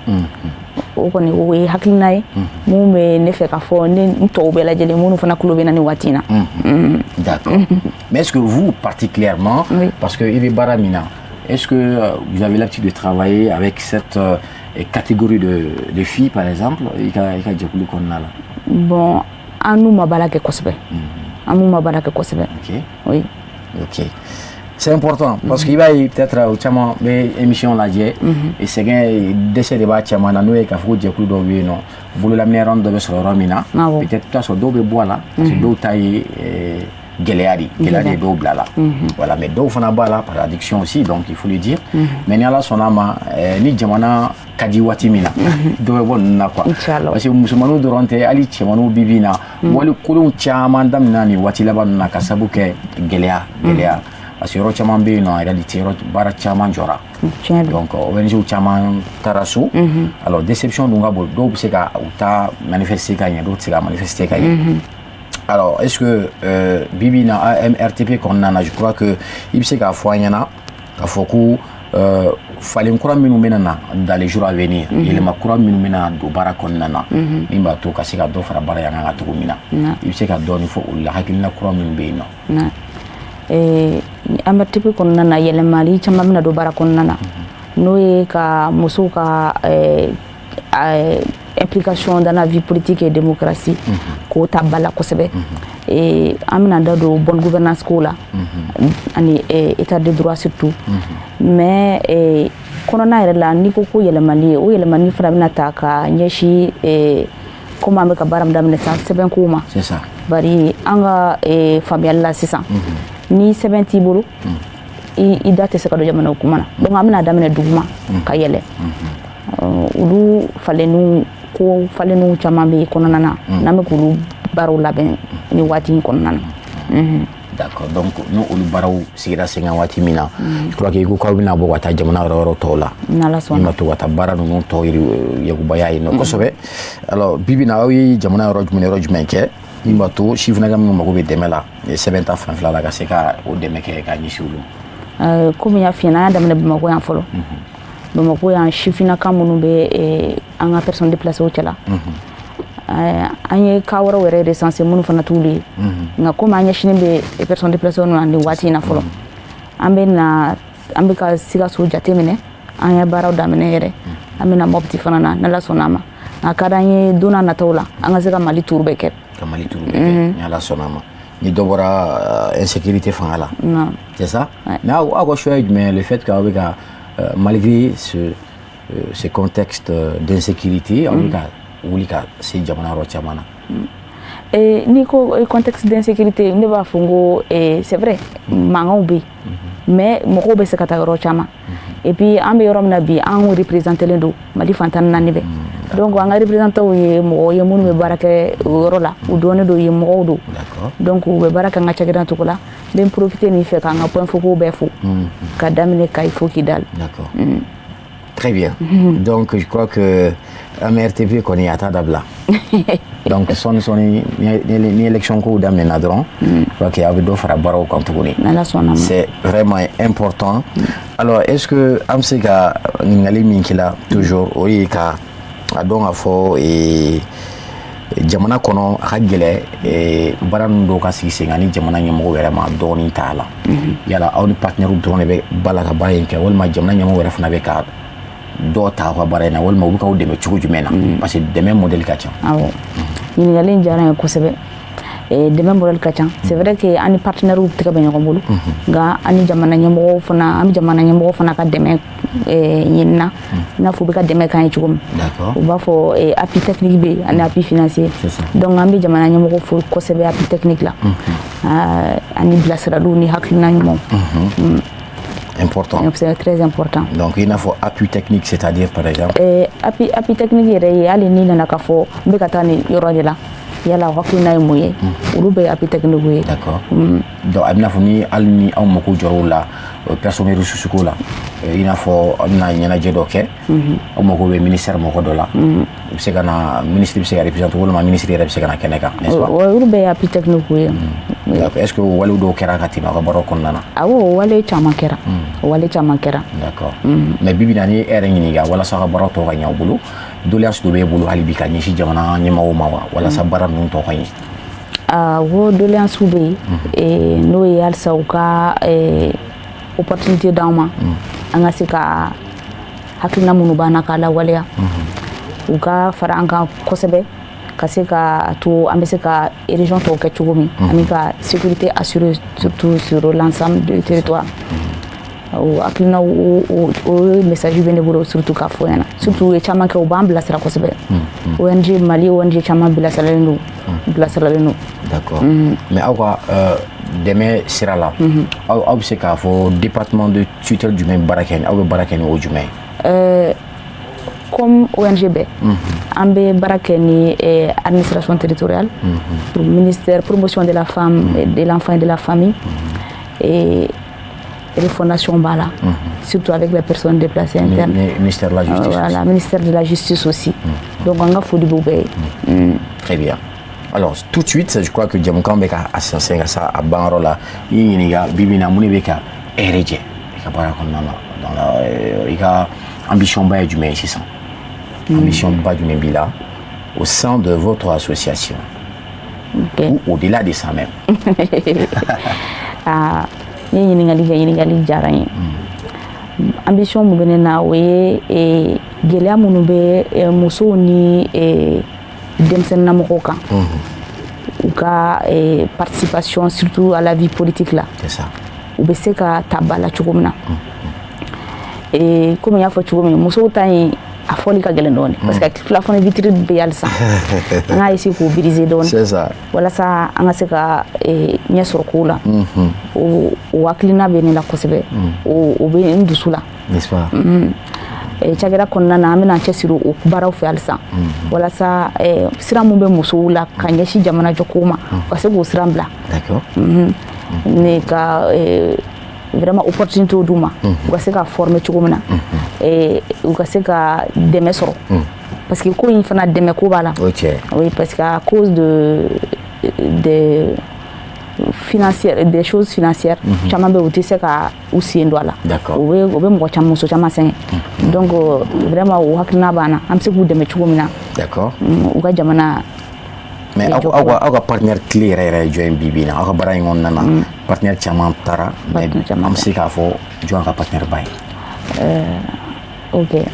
O kɔni, o ye hakilina ye mun bɛ ne fɛ ka fɔ ne n tɔw bɛɛ lajɛlen minnu fana tulo bɛ na nin waati in na. D'accord. Mais est-ce que vous, particulièrement, parce que i bɛ baara min na, est-ce que vous avez l'habitude de travailler avec cette catégorie de filles, par exemple, i ka jɛkulu kɔnɔna la? Bon, an n'u ma baara kɛ kosɛbɛ. An n'u ma baara kɛ kosɛbɛ. Oui. Ok. C'est important parce qu'il b'a ye peut-être o caman bɛ émission lajɛ, sɛgɛn dɛsɛ de b'a caman na, n'o ye k'a fɔ ko jɛkulu dɔw bɛ yen nɔ, bololaminɛ dɔ bɛ sɔrɔ yɔrɔ min na, peut-être i bɛ taa sɔrɔ dɔw bɛ bɔ a la parce que dɔw ta ye gɛlɛya de ye dɔw bila la, voilà. Mais dɔw fana b'a la par addiction aussi, donc il faut le dire. Mais ni Ala sɔnna a ma, ni jamana ka di waati min na, dɔ bɛ bɔ ninnu na quoi, parce que musomaninw dɔrɔn tɛ, hali cɛmaninw bi bi in na, wali kolonw caman daminɛna nin waati laban ninnu na ka sababu kɛ gɛlɛya, parce que yɔrɔ caman bɛ yen nɔ, en réalité yɔrɔ baara caman jɔra, donc ONG caman taara so. Alors déception dun ka bon, dɔw bɛ se ka u ta manifester ka ɲɛ, dɔw tɛ se ka manifester ka ɲɛ. Alors est-ce que bi bi in na, AMRTP kɔnɔna na, je crois que i bɛ se k'a fɔ an ɲɛna k'a fɔ ko falen kura minnu bɛna na dans les jours à venir, yɛlɛma kura minnu bɛna don baara kɔnɔna na, min b'a to ka se ka dɔ fara baara yan kan cogo min na, i bɛ se ka dɔɔnin fɔ olu la, hakilina kura minnu bɛ yen nɔ? AMRTP kɔnɔna na, yɛlɛmali caman bɛna don baara kɔnɔna na, n'o ye ka musow ka implication dans la vie politique et démocratie k'o ta ba la kosɛbɛ. An bɛna da don bonne gouvernance ko la ani état de droit surtout. Mais kɔnɔna yɛrɛ la, n'i ko ko yɛlɛmali, o yɛlɛmali fana bɛna ta ka ɲɛsin, komi an bɛ ka baara min daminɛ sisan, sɛbɛnkow ma. C'est ça. Bari an ka faamuyali la sisan, ni sɛbɛn t'i bolo I da tɛ se ka don jamana kuma na. Donc an bɛna daminɛ duguma ka yɛlɛ. Olu falenniw, ko falenniw caman bɛ kɔnɔna na n'an bɛ k'olu baaraw labɛn ni waati in kɔnɔna na. D'accord. Donc n'o olu baaraw sigira sen kan waati min na, je crois que i ko k'aw bɛna bɔ ka taa jamana yɔrɔ wɛrɛw tɔw la. N'Ala sɔnna. Min b'a to ka taa baara ninnu tɔ yiri yakubaya yen nɔ kosɛbɛ. Alors bi bi in na, aw ye jamana yɔrɔ jumɛn, yɔrɔ jumɛn kɛ min b'a to sifinnaka minnu mago bɛ dɛmɛ la sɛbɛn ta fanfɛla la, ka se ka o dɛmɛ kɛ ka ɲɛsin olu ma? Komi n y'a f'i ɲɛna, an y'a daminɛ Bamakɔ yan fɔlɔ. Bamakɔ yan, sifinnaka minnu bɛ an ka personnes déplacées cɛla, an ye cas wɛrɛw yɛrɛ recensé minnu fana t'olu ye. Nka komi an ɲɛsinnen bɛ personnes déplacées na nin waati in na fɔlɔ, an bɛ na, an bɛ ka Sikaso jateminɛ. An ye baaraw daminɛ yɛrɛ, an bɛ na Mopti fana na, n'Ala sɔnna a ma. Nka ka d'an ye, don n'a nataw la, an ka se ka Mali tour bɛɛ kɛ. Ka Mali tour bɛɛ kɛ, ni Ala sɔnna a ma, ni dɔ bɔra insécurité fanga la. Non. C'est ça. Mais aw ka choix ye jumɛn, le fait que aw bɛ ka malgré ce contexte d'insécurité, aw bɛ ka wuli ka se jamana yɔrɔ caman na? N'i ko contexte d'insécurité, ne b'a fɔ n ko c'est vrai, mankanw bɛ yen, mais mɔgɔw bɛ se ka taa yɔrɔ caman. Et puis an bɛ yɔrɔ min na bi, an représentélen don Mali fan 14 bɛɛ. Donc an ka représentants ye mɔgɔw ye minnu bɛ baara kɛ o yɔrɔ la, u dɔnnen don, yen mɔgɔw don. Donc u bɛ baara kɛ an ka cakɛda cogo la. N bɛ n profiter nin fɛ k'an ka point focaux bɛɛ fo, ka daminɛ Kayi fo Kidal. D'accord. Très bien. Donc je crois que AMRTP kɔni, a t'a dabila. Donc sɔɔni sɔɔni, ni élection kow daminɛna dɔrɔn, je crois que aw bɛ dɔ fara baaraw kan tuguni. N'Ala sɔnna ma. C'est vraiment important. Alors, est-ce que an bɛ se ka ɲininkali min k'i la toujours, o ye ka a dɔn k'a fɔ jamana kɔnɔ a ka gɛlɛ baara ninnu dɔw ka sigi sen kan ni jamana ɲɛmɔgɔw yɛrɛ ma dɔɔnin t'a la? Yala aw ni partenaires dɔrɔn de bɛ ba la ka baara in kɛ, walima jamana ɲɛmɔgɔw yɛrɛ fana bɛ ka dɔ ta aw ka baara in na, walima u bɛ k'aw dɛmɛ cogo jumɛn na? Parce que dɛmɛ modèle ka ca. Awɔ, ɲininkali in diyara n ye kosɛbɛ. Dɛmɛ modèle ka ca. C'est vrai que an ni partenaires tɛgɛ bɛ ɲɔgɔn bolo, nka an ni jamana ɲɛmɔgɔw fana, an bɛ jamana ɲɛmɔgɔw fana ka dɛmɛ ɲinina, i n'a fɔ u bɛ ka dɛmɛ k'an ye cogo min. U b'a fɔ appui technique bɛ yen ani appui financier. Donc an bɛ jamana ɲɛmɔgɔw fo kosɛbɛ appui technique la, ani bilasiraliw ni hakilina ɲumanw. Important. C'est très important. Donc il faut appui technique, c'est-à-dire par exemple? Appui technique yɛrɛ ye, hali n'i nana k'a fɔ n bɛ ka taa nin yɔrɔ de la, yala o hakilina ye mun ye, olu bɛɛ ye appui technique ye. D'accord. Donc a bɛna fɔ ni hali ni aw mako jɔr'o la, personne ressource ko la, i n'a fɔ aw bɛna ɲɛnajɛ dɔ kɛ, aw mako bɛ ministère mɔgɔ dɔ la, u bɛ se ka na, ministre bɛ se ka représenter, walima ministre yɛrɛ bɛ se ka na kɛnɛ kan, n'est-ce pas? Olu bɛɛ ye appui technique ye. D'accord. Est-ce que walew dɔw kɛra ka tɛmɛ aw ka baaraw kɔnɔna na? Awɔ, wale caman kɛra, wale caman kɛra. D'accord. Mais bi bi in na, ni e yɛrɛ ɲininka, walasa aw ka baaraw tɔ ka ɲɛ aw bolo, doléance dɔ b'e bolo hali bi ka ɲɛsin jamana ɲɛmɔgɔw ma wa, walasa baara ninnu tɔ ka ɲɛ? Awɔ, doléance bɛ yen, n'o ye halisa u ka opportunité d'an ma, an ka se ka hakilina minnu b'an na k'a lawaleya. U ka fara an kan kosɛbɛ, ka se ka to an bɛ se ka région tɔw kɛ cogo min, ani ka sécurité assurer surtout sur l'ensemble du territoire. O hakilina, o message bɛ ne bolo surtout k'a fɔ ɲɛna. Surtout u ye caman kɛ, u b'an bilasira kosɛbɛ. ONG Mali, ONG caman bilasiralen don, bilasiralen don. D'accord. Mais aw ka dɛmɛ sira la, aw bɛ se k'a fɔ département de tutelle jumɛn baara kɛ, aw bɛ baara kɛ ni o jumɛn ye? Comme ONG bɛɛ, an bɛ baara kɛ ni administration territoriale, ministère promotion de la femme, de l'enfant et de la famille, et refondation b'a la, surtout avec les personnes déplacées internes. Ministère de la Justice. Voilà, ministère de la Justice aussi. Donc an ka foli b'u bɛɛ ye. Très bien. Alors tout de suite, je crois que jamukan bɛ ka a sɛnsɛn ka s'a a banyɔrɔ la. I ɲininka, bi bi in na, mun de bɛ ka e yɛrɛ jɛ i ka baara kɔnɔna na dans la, i ka ambition ba ye jumɛn ye sisan? Ambition ba jumɛn b'i la au sein de votre association ou au-delà de ça même? Aa, n ye ɲininkali kɛ, ɲininkali diyara n ye. Ambition mun bɛ ne na, o ye gɛlɛya minnu bɛ musow ni denmisɛnninnamɔgɔw kan, u ka participation surtout à la vie politique la, C'est ça. u bɛ se ka ta ba la cogo min na. Komi n y'a fɔ cogo min, musow ta in A fɔli ka gɛlɛn dɔɔni parce que plafond vitre bɛ halisa, an k'a essayer k'o briser dɔɔni. C'est ça. Walasa an ka se ka ɲɛ sɔrɔ kow la. O hakilina bɛ ne la kosɛbɛ, o bɛ n dusu la. N'est-ce pas? Cakɛda kɔnɔna na, an bɛna cɛsiri o baaraw fɛ halisa, walasa sira mun bɛ musow la ka ɲɛsin jamana jɔkow ma, u ka se k'o sira bila. Ne ka vraiment opportunité d'u ma, u ka se ka former cogo min na, u ka se ka dɛmɛ sɔrɔ, parce que ko in fana, dɛmɛ ko b'a la. O tiɲɛ. Oui, parce que à cause de financière, des choses financières caman bɛ yen, u tɛ se ka u sen don a la. O bɛ mɔgɔ caman, muso caman sɛgɛn. Donc vraiment, o hakilina b'an na, an bɛ se k'u dɛmɛ cogo min na u ka jamana. Mais aw ka partenaire clé yɛrɛ yɛrɛ ye jɔn ye bi bi in na, aw ka baara in kɔnɔna na? Partenaire caman taara, mais an bɛ se k'a fɔ jɔn ka partenaire ba ye? Ok,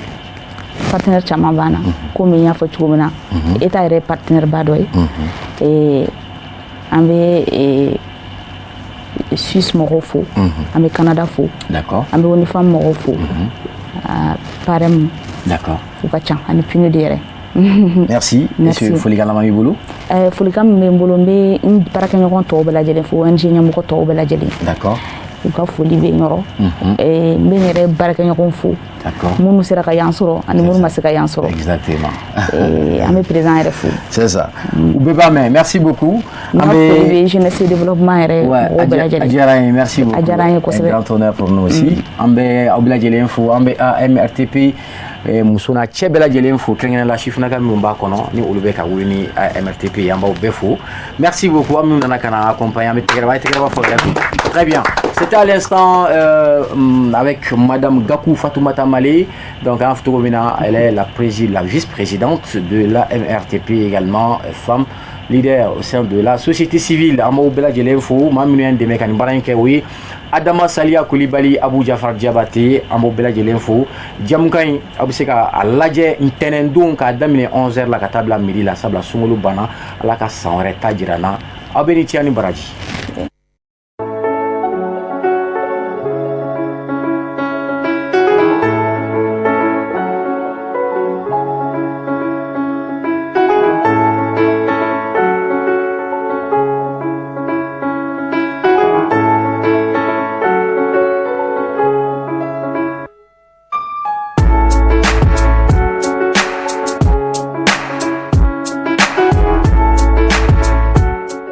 partenaire caman b'an na. Komi n y'a fɔ cogo min na, État yɛrɛ ye partenaire ba dɔ ye. An bɛ Suisse mɔgɔw fo, an bɛ Canada fo, an bɛ ONU Femmes mɔgɔw fo, PAREM. U ka ca, ani PNUD yɛrɛ. Merci. Merci. Folikan laban b'i bolo? Folikan min bɛ n bolo, n bɛ n baarakɛɲɔgɔn tɔw bɛɛ lajɛlen fo, ONG ɲɛmɔgɔ tɔw bɛɛ lajɛlen. U ka foli bɛ n yɔrɔ. N bɛ n yɛrɛ baarakɛɲɔgɔnw fo, minnu sera ka yan sɔrɔ ani minnu ma se ka yan sɔrɔ. An bɛ président yɛrɛ fo. C'est ça. U bɛɛ b'a mɛn. Merci beaucoup. An bɛ foli bɛ jeunesse développement yɛrɛ mɔgɔw bɛɛ lajɛlen. A diyara an ye, merci beaucoup. A diyara an ye kosɛbɛ. Un grand honneur pour nous aussi. An bɛ aw bɛɛ lajɛlen fo, an bɛ AMRTP muso n'a cɛ bɛɛ lajɛlen fo, kɛrɛnkɛrɛnnenya la sifinnaka minnu b'a kɔnɔ, ni olu bɛ ka wuli ni MRTP ye, an b'aw bɛɛ fo. Merci beaucoup. Aw minnu nana ka na accompagner, an bɛ tɛgɛrɛ, a ye tɛgɛrɛ fɔ yɛrɛ. Très bien. C'était à l'instant avec Madame Gakou Fatoumata Malé. Donc, an cogo min na, elle est la vice-présidente de la MRTP, également femme leader au sein de la société civile. An b'aw bɛɛ lajɛlen fo. Maa minnu y'an dɛmɛ ka nin baara in kɛ, o ye Adama Saliya Kulibali, Abu Jafar Jabate, an b'o bɛɛ lajɛlen fo. Jamukan in, aw bɛ se ka a lajɛ ntɛnɛndon k'a daminɛ 11h la ka taa bila midi la, sabula sunkalo banna. Ala ka san wɛrɛ ta jira n na. Aw bɛ ni ce ni baraji.